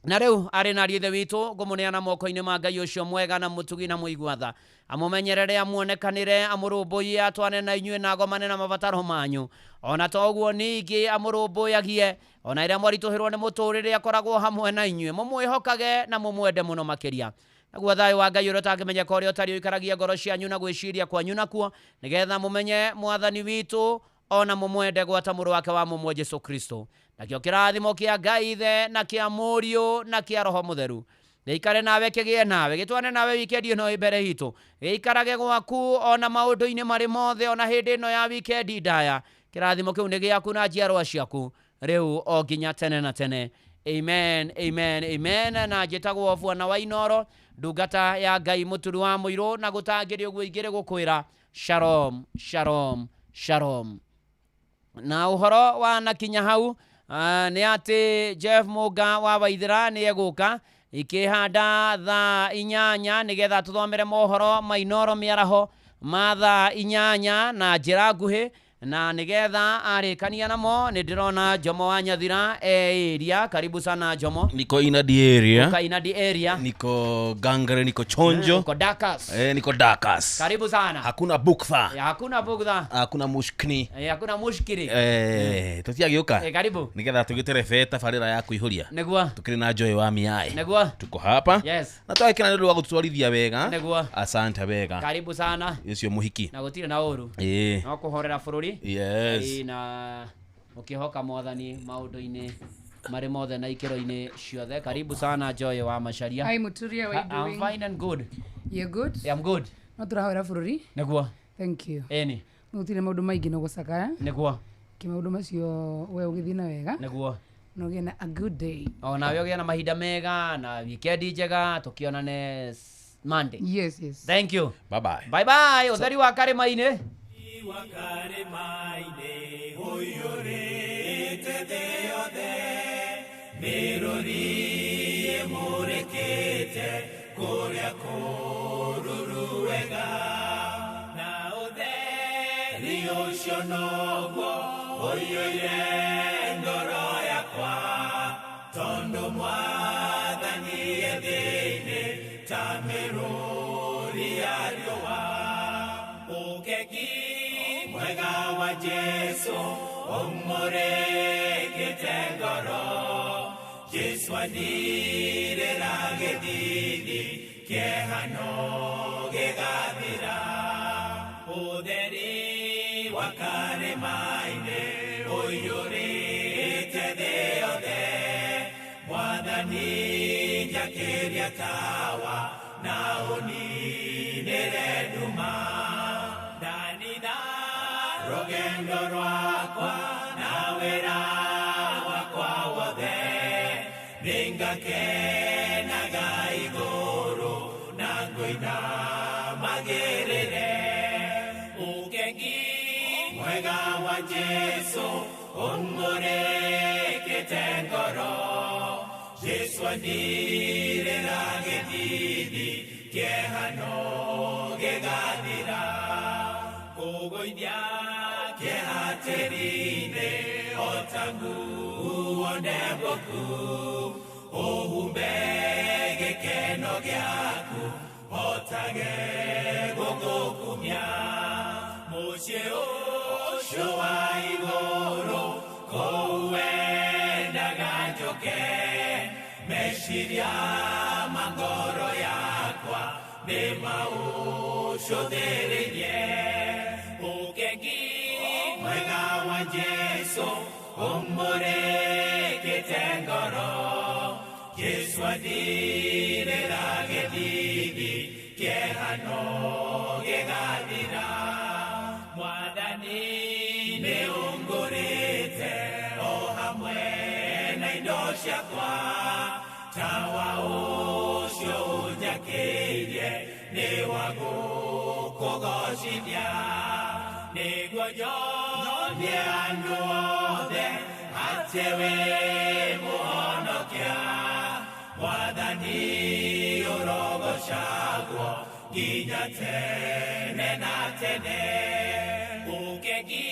Na rĩu arĩ na ithe witũ ngũmũneana moko-inĩ ma Ngai ũcio mwega na mũtugi na mũigua tha, amũmenyerere, amuonekanĩre, amũrũmbũiye, atwane na inyuĩ na agomane na mabataro manyu. Ona to ũguo ningĩ amũrũmbũyagie ona ĩrĩa mwaritũhĩrwo nĩ mũtũrĩre akoragwo hamwe na inyuĩ. Mũmwĩhokage na mũmwende mũno makĩria. Naguo thayũ wa Ngai ũrĩa ũtangĩmenyeka ũrĩa ũtariĩ ũikaragie ngoro cianyu na gwĩciria kwanyu nakuo, nĩgetha mũmenye mwathani witũ ona mũmwende gwata mũrũ wake wa mũmwe Jesu Kristo. Nakĩo kĩrathimo kĩa Ngai Ithe na kĩa Mũriũ na kĩa Roho Mũtheru gĩikare nawe, kĩgĩe nawe, gĩtwane nawe wikendi ĩno ĩ mbere itũ, gĩikarage gwaku ona maũndũ-inĩ marĩ mothe, ona hĩndĩ ĩno ya wikendi ndaya. Kĩrathimo kĩu nĩ gĩaku na njiarwa ciaku rĩu o nginya tene na tene. Amen, amen, amen. Na njĩtagwo Bwana wa Inoro, ndungata ya Ngai mũturi wa mũirũ, na gũtangĩrĩ ũguo ingĩrĩ gũkwĩra shalom, shalom, shalom. Na ũhoro wa nakinya hau nĩ atĩ Jeff Mũnga wa Waithĩra nĩ egũka ikĩhanda thaa 8 nĩgetha tũthomere mohoro ma Inoro mĩaraho ma thaa 8 na njĩra nguhĩ, na nĩgetha arĩkania namo nĩ ndĩrona Jomo wa Nyathira e area. Karibu sana Jomo. Niko Inadi area. Uka Inadi area. Niko Gangare, niko Chonjo. Uko Dakas. Niko Dakas. Karibu sana. Hakuna buktha. Hakuna buktha. Hakuna mushkini. Hakuna mushkiri. Tutiagĩũka. Karibu. Nĩgetha tũgĩterebe tabarĩra ya kũihũria. Nĩguo. Tukĩrĩ na Joy wa Miai. Nĩguo. Tuko hapa. Yes. Na twagĩkena nĩ ũndũ wa gũtũtwarithia wega. Nĩguo. Asante wega. Karibu sana. Ũcio mũhiki. Na gũtirĩ na ũru. No kũhorera bũrũri. Yes. Na ũkĩhoka mwathani maũndũ-inĩ marĩ mothe na ikĩro-inĩ ciothe. Karibu sana Joy wa Macharia. Hi Muturia, how are you doing? I'm fine and good. You're good? Yeah, I'm good. No tũrahorera bũrũri. Nĩguo. Thank you. Ĩni. Gũtirĩ maũndũ maingĩ no gũcakaya. Nĩguo. Kĩ maũndũ macio we ũgĩthiĩ na wega. Nĩguo. Na ũgĩe na a good day. O nawe ũgĩe na mahinda mega na wikendi njega, tũkĩonane Monday. Yes, yes. Thank you. Bye bye. Bye bye. Ũtheri wa karĩma-inĩ. Wakarĩma-inĩ ũiyũrĩte thĩ yothe, mĩrũri ĩmũrĩkĩte kũrĩa kũruru wega, na ũtheri ũcio noguo ũiyũire ngoro yakwa, tondũ mwathani e thĩinĩ ta mĩrũri ya riũa. Ũkegi mwega wa Jesu ũmũrĩkĩte ngoro, Jesu andirĩra gĩthithi kĩeha no gĩgathira. Ũtheri wa karĩma-inĩ ũiyũrĩte thĩ yothe, mwathani njakĩria tawa na ũninĩre nduma. Ndanina rũgendo rwakwa na wĩra wakwa wothe, nĩngakenaga igũrũ na ngũina magĩrĩre. Ũkengi mwega wa Jesu ũmũrĩkĩte ngoro, Jesu andirĩra gĩthithi kĩeha no gĩgathira. Kũgũithia kĩeha tĩri-inĩ o ta nguo ndembũku, ũhumbe gĩkeno gĩaku hotage gũgũkumia. Mũciĩ ũcio wa igũrũ kũu wendaga njũke, meciria ma ngoro Nĩ maũcũthĩrĩrie ũkengi mwega wa Jesu ũmũrĩkĩte ngoro. Jesu athirĩra gĩthithi kĩeha no gĩgathira. Mwathani nĩ ũngũrĩte o hamwe na indo ciakwa, tawa ũcio ũnjakĩirie nĩ wa gũkũgocithia. Nĩguo nyonie andũ othe atĩ wĩ mũhonokia. Mwathani ũrogocagwo nginya tene na tene. Ũkengi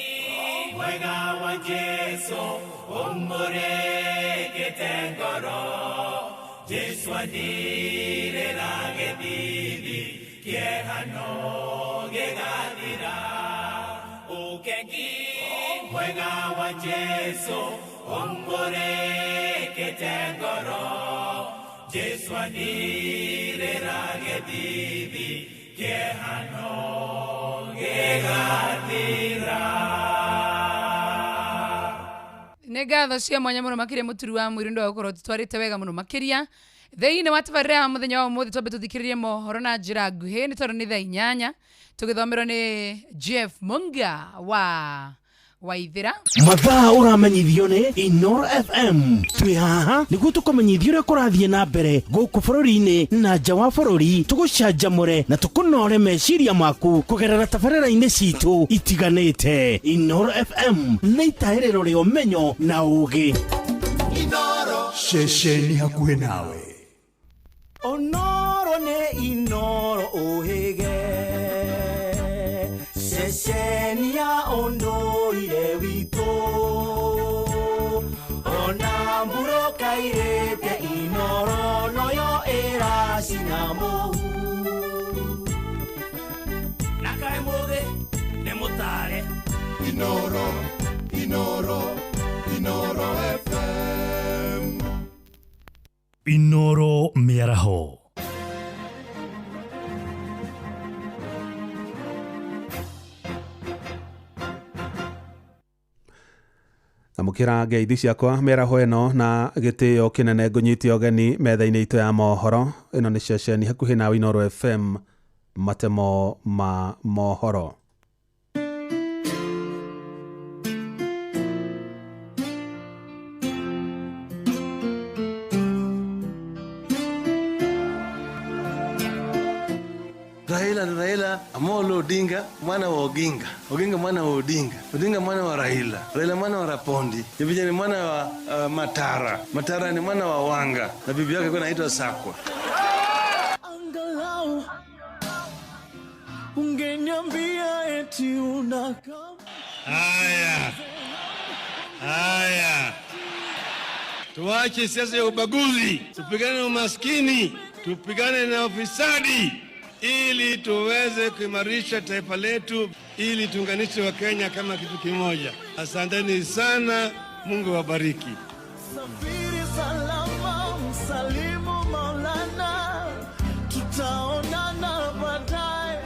mwega wa Jesu ũmũrĩkĩte ngoro. Jesu athirĩra gĩthithi kĩeha no gĩgathira. Ũkengi mwega wa Jesu ũmũrĩkĩte ngoro. Jesu athirĩra gĩthithi kĩeha no gĩgathira. Nĩ ngatho cia mwanya mũno makĩria mũturi wa mwĩrĩ ũndũ wa gũkorwo tũtwarĩte wega mũno makĩria thĩinĩ wa tabarĩra ya mũthenya wa ũmũthĩ. Twambe tũthikĩrĩrie mohoro na njĩra nguhĩ nĩ tondũ nĩ thaa 8 tũgĩthomerwo nĩ Jeff Munga wa Waithĩra. Mathaa ũramenyithio nĩ Inoro FM. Twĩ haha nĩguo tũkũmenyithia ũrĩa kũrathiĩ na mbere gũkũ bũrũri-inĩ na nja wa bũrũri, tũgũcanjamũre na tũkũnore meciria maku kũgerera tabarĩra-inĩ citũ itiganĩte. Inoro FM nĩ itahĩrĩro rĩa ũmenyo na ũgĩ. Ceceni hakuhĩ nawe. Onoro nĩ Inoro ũhĩge, ceceni ya ũndũire witũ. Ona mburũka irĩte Inoro noyo ĩracina mũhu. Na kaĩ mũthĩ nĩ mũtare. Inoro, Inoro, Inoro FM. Inoro mĩaraho. Amũkĩra ngeithi ciakwa mĩaraho ĩno na gĩtĩo kĩnene ngũnyite ũgeni metha-inĩ itũ ya mohoro. Ĩno nĩ ceceni hakuhĩ nawe Inoro FM, matemo ma mohoro. Raila ni Raila Amolo Odinga mwana wa Oginga, Oginga mwana wa Odinga, Odinga mwana wa Raila, Raila mwana wa Rapondi, Jebija ni mwana wa Matara, Matara ni mwana wa Wanga na bibi yake alikuwa anaitwa Sakwa. Angalau ungeniambia eti unakam. Haya, haya, tuache siasa ya ubaguzi, tupigane na umaskini, tupigane na ufisadi ili tuweze kuimarisha taifa letu, ili tuunganishe Wakenya kama kitu kimoja. Asanteni sana, Mungu awabariki. Safiri salama, msalimu Maulana, tutaonana baadaye.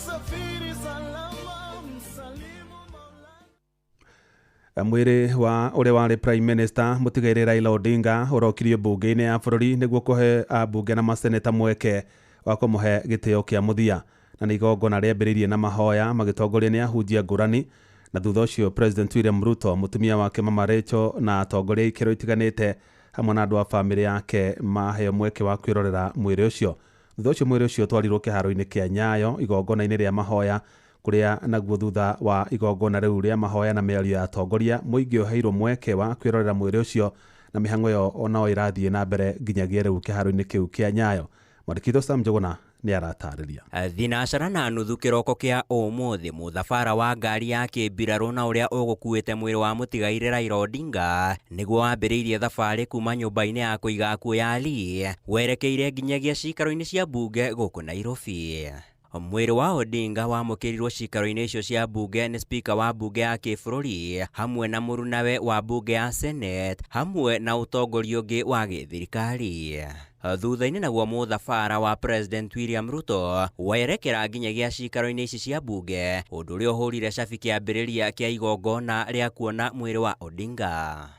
Safiri salama, msalimu Maulana. Mwĩrĩ wa ũrĩa warĩ Prime Minister mũtigairĩ Raila Odinga ũrokirio mbunge-inĩ ya bũrũri nĩguo kũhe ambunge na maseneta mweke wa kũmũhe gĩtĩo kĩa mũthia. Na nĩ igongona rĩambĩrĩirie na mahoya magĩtongorio nĩ ahunjia ngũrani, na thutha ũcio President William Ruto, mũtumia wake Mama Rachel na atongoria a ikĩro itiganĩte hamwe na andũ a bamĩrĩ yake maheo mweke wa kwĩrorera mwĩrĩ ũcio. Thutha ũcio mwĩrĩ ũcio ũtwarirwo kĩharo-inĩ kĩa Nyayo igongona-inĩ rĩa mahoya, kũrĩa naguo thutha wa igongona rĩu rĩa mahoya na mĩario ya atongoria mũingĩ ũheirwo mweke wa kwĩrorera mwĩrĩ ũcio, na mĩhang'o ĩyo no ĩrathiĩ na mbere nginyagia rĩu kĩharo-inĩ kĩu kĩa Nyayo. Mwandĩki Sam Njuguna nĩ aratarĩria. Thinacara na nuthu kĩroko kĩa ũmũthĩ mũthabara wa ngari ya kĩmbirarũ na ũrĩa ũgũkuĩte mwĩrĩ wa mũtigairĩ Raila Odinga nĩguo wambĩrĩirie thabarĩ kuma nyũmba-inĩ ya kũiga akuũ ya Lee werekeire nginyagia cikaro-inĩ cia mbunge gũkũ Nairobi. Mwĩrĩ wa Odinga wamũkĩrirwo cikaro-inĩ icio cia mbunge nĩ spika wa mbunge ya kĩbũrũri hamwe na mũrunawe wa mbunge ya Senate hamwe na ũtongoria ũngĩ wa gĩthirikari. Thutha-inĩ naguo mũthabara wa President William Ruto werekera nginyagia cikaro-inĩ ici cia mbunge, ũndũ ũrĩa ũhũrire cabi kĩambĩrĩria kĩa igongona rĩa kuona mwĩrĩ wa Odinga.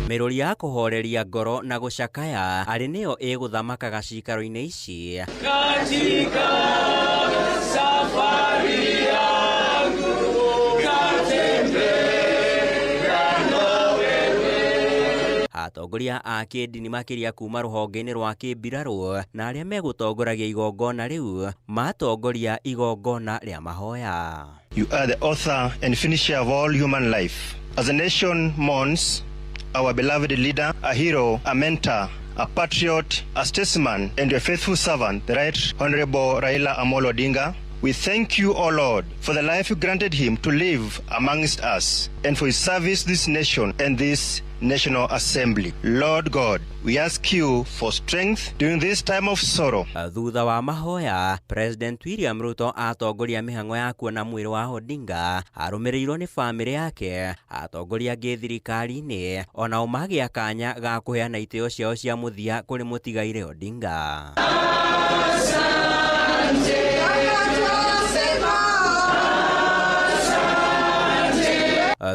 Mĩrũri ya kũhoreria ngoro na gũcakaya arĩ nĩyo ĩgũthamakaga cikaro-inĩ ici. Katika safari yangu natembea na wewe. Atongoria a kĩndini makĩria kuma rũhonge-inĩ rwa kĩmbirarũ na arĩa megũtongoragia igongona rĩu matongoria igongona rĩa mahoya. You are the author and finisher of all human life. As a nation mourns our beloved leader, a hero, a mentor, a patriot, a statesman, and your faithful servant, the Right Honorable Raila Amolo Odinga, we thank you, O Lord, for the life you granted him to live amongst us and for his service to this nation and this National Assembly. Lord God, we ask you for strength during this time of sorrow. Thutha wa mahoya, President William Ruto atongoria mĩhang'o ya kuona mwĩrĩ wa Odinga arũmĩrĩirwo nĩ bamĩrĩ yake, atongoria angĩ thirikari-inĩ onao magĩa kanya ga kũheana itĩo ciao cia mũthia kũrĩ mũtigairĩ Odinga.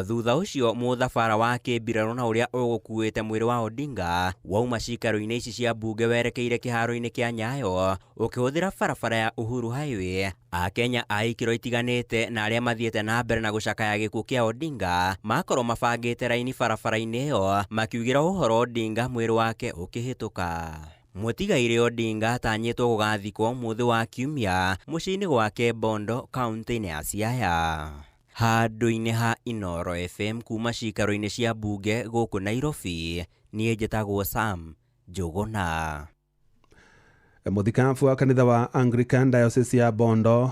Thutha ũcio mũthabara wa kĩmbirarũ na ũrĩa ũgũkuĩte mwĩrĩ wa Odinga wauma cikaro-inĩ ici cia mbunge werekeire kĩharo-inĩ kĩa Nyayo ũkĩhũthĩra barabara ya Uhuru Highway. Akenya a ikĩro itiganĩte na arĩa mathiĩte na mbere na gũcakaya gĩkuũ kĩa Odinga makorwo mabangĩte raini barabara-inĩ ĩyo makiugĩra ũhoro Odinga mwĩrĩ wake ũkĩhĩtũka. Mũtigairĩ Odinga atanyĩtwo gũgathikwo mũthĩ wa Kiumia mũciĩ-inĩ gwake Bondo, kaunti-inĩ ya Siaya. Handũ-inĩ ha Inooro FM kuma cikaro-inĩ cia mbunge gũkũ Nairobi, niĩ njĩtagwo Sam Njũgũna. Mũthikabu wa kanitha wa Anglican Diocese ya Bondo,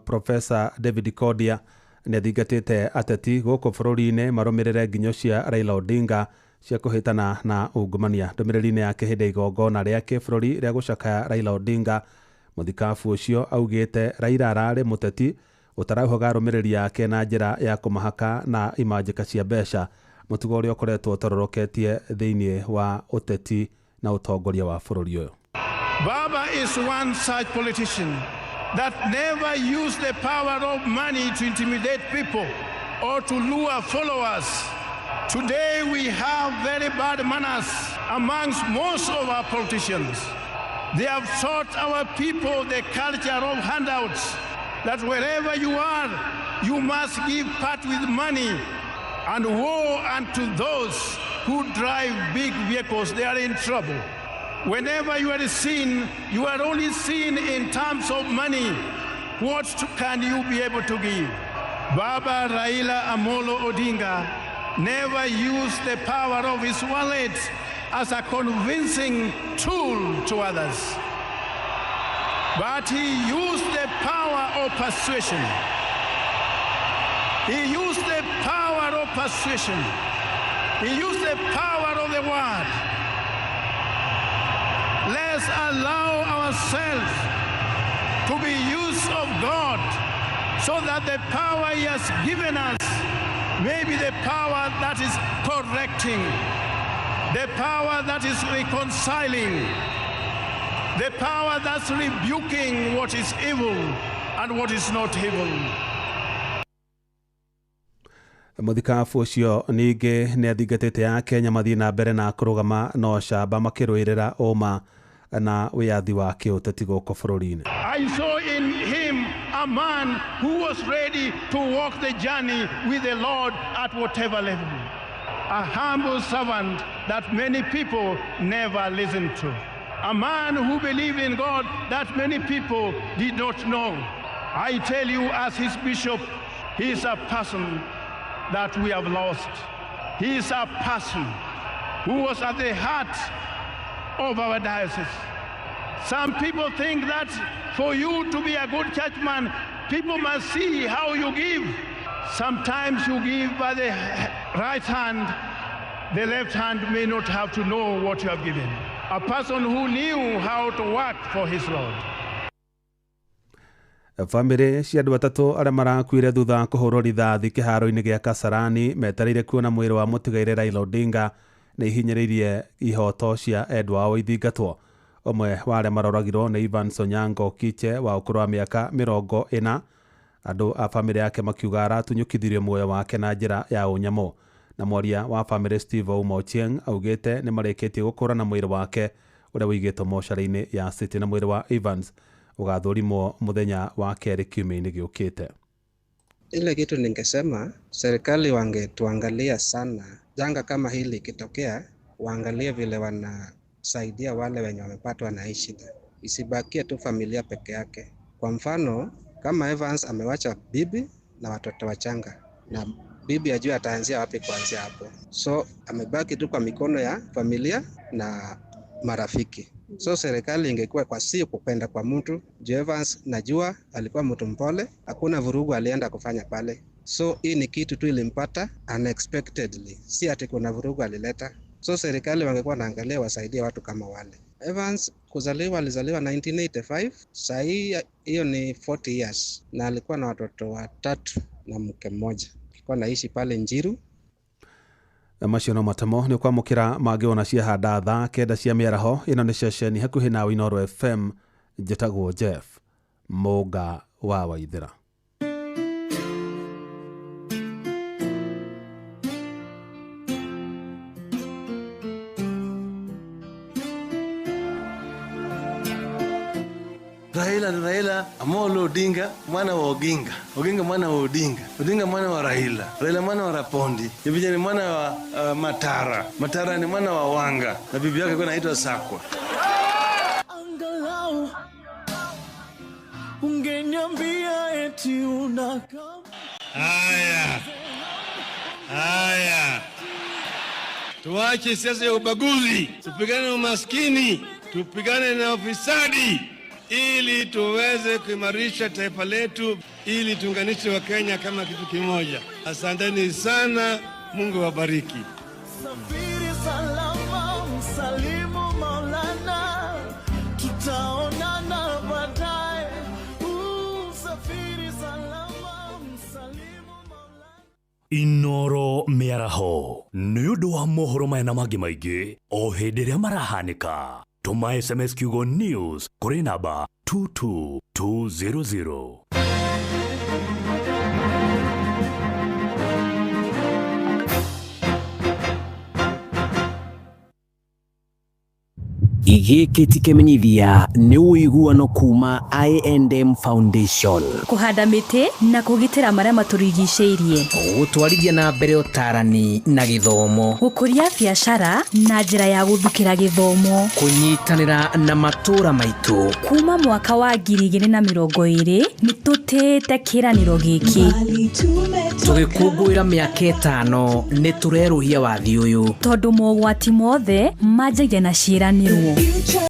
Professor David Kodia nĩ athingatĩte ateti gũkũ bũrũri-inĩ marũmĩrĩre nginyo cia Raila Odinga cia kũhĩtana na ungumania. Ndũmĩrĩri-inĩ yake hĩndĩ ya igongona rĩa kĩbũrũri rĩa gũcakaya Raila Odinga, mũthikabu ũcio augĩte Raila ararĩ mũteti ũtarauhaga arũmĩrĩri yake na njĩra ya kũmahaka na imanjĩka cia mbeca, mũtugo ũrĩa ũkoretwo ũtororoketie thĩinĩ wa ũteti na ũtongoria wa bũrũri ũyũ. Baba is one such politician that never used the power of money to intimidate people or to lure followers. Today we have very bad manners amongst most of our politicians. They have taught our people the culture of handouts, that wherever you are, you must give part with money, and woe unto those who drive big vehicles, they are in trouble. Whenever you are seen, you are only seen in terms of money. What can you be able to give? Baba Raila Amolo Odinga never used the power of his wallet as a convincing tool to others. But he used the power of persuasion. He used the power of persuasion. He used the power of the word. Let's allow ourselves to be used of God so that the power he has given us may be the power that is correcting, the power that is reconciling, the power that's rebuking what is evil and what is not evil. Mũthikabu ũcio ningĩ nĩ athingatĩte ya Kenya mathiĩ na mbere na kũrũgama na ũcamba makĩrũĩrĩra ũma na wĩyathi wa kĩũteti gũkũ bũrũri-inĩ. I saw in him a man who was ready to walk the journey with the Lord at whatever level. A humble servant that many people never listened to. A man who believed in God that many people did not know. I tell you, as his bishop, he is a person that we have lost. He is a person who was at the heart of our diocese. Some people think that for you to be a good churchman, people must see how you give. Sometimes you give by the right hand, the left hand may not have to know what you have given. A person who knew how to work for his Lord. Bamĩrĩ cia andũ atatũ arĩa marakuire thutha wa kũhũrwo rithathi kĩharo-inĩ gĩa Kasarani metereire kuona mwĩrĩ wa mũtigairĩ Raila Odinga nĩ ihinyĩrĩirie ihoto cia endwa ao ithingatwo. Ũmwe wa arĩa maroragirwo nĩ Evans Onyango Kiche wa ũkũrũ wa mĩaka 40. Andũ a bamĩrĩ yake makiuga aratunyũkithirie muoyo wake na njĩra ya ũnyamũ. Na mwaria wa bamĩrĩ Steve Ouma Ochieng augĩte nĩ marĩkĩtie gũkũrana mwĩrĩ wake ũrĩa ũigĩtwo mocarĩ-inĩ ya City, na mwĩrĩ wa Evans ũgathũrimwo mũthenya wa kerĩ kiumia-inĩ gĩũkĩte. Ile kitu ningesema serikali wangetuangalia sana, janga kama hili ikitokea, waangalie vile wanasaidia wale wenye wamepatwa na hii shida, isibakie tu familia peke yake. Kwa mfano kama Evans amewacha bibi na watoto wachanga, na bibi ajue ataanzia wapi kuanzia hapo, so amebaki tu kwa mikono ya familia na marafiki. So serikali ingekuwa kwa si kupenda kwa mtu. Evans najua alikuwa mtu mpole, hakuna vurugu alienda kufanya pale. So hii ni kitu tu ilimpata unexpectedly, si ati kuna vurugu alileta. So serikali wangekuwa naangalia wasaidie watu kama wale. Evans kuzaliwa, alizaliwa 1985, sahii hiyo ni 40 years, na alikuwa na watoto watatu na mke mmoja. Alikuwa anaishi pale Njiru. Macio no matemo nĩ kwamũkĩra mangĩ ona ciahanda thaa 9 cia mĩaraho. Ĩno nĩ ceceni hakuhĩ nawe Inooro FM. Njĩtagwo Jeff Mũnga wa Waithĩra. Raila ni Raila Amolo Odinga, mwana wa Oginga, Oginga mwana wa Odinga, Odinga mwana wa Raila, Raila mwana wa Rapondi, Jebija ni mwana wa Matara, Matara ni mwana wa Wanga, na bibi yake alikuwa anaitwa Sakwa. Angalau ungeniambia eti unakam. Haya, haya, tuache siasa ya ubaguzi, tupigane na umaskini, tupigane na ufisadi, ili tuweze kuimarisha taifa letu, ili tuunganishe Wakenya kama kitu kimoja. Asanteni sana, Mungu awabariki. Safiri salama, msalimu Maulana, tutaonana baadaye. Safiri salama, msalimu Maulana. Inooro mĩaraho nĩ ũndũ wa mohoro maya na mangĩ maingĩ o hĩndĩ ĩrĩa marahanĩka. Tũma SMS kiugo news kũrĩ namba 22200. Gĩkĩ ti kĩmenyithia nĩ ũiguano kuma I&M Foundation. Kũhanda mĩtĩ na kũgitĩra marĩa matũrigicĩirie, gũtwarithia na mbere ũtarani na gĩthomo, gũkũria biacara na njĩra ya gũthukĩra gĩthomo, kũnyitanĩra na matũũra maitũ. Kuma mwaka wa 2020 nĩ tũtĩĩte kĩĩranĩro gĩkĩ. Tũgĩkũngũĩra mĩaka 5 nĩ tũrerũhia wathi ũyũ, tondũ mogwati mothe manjagia na ciĩranĩro.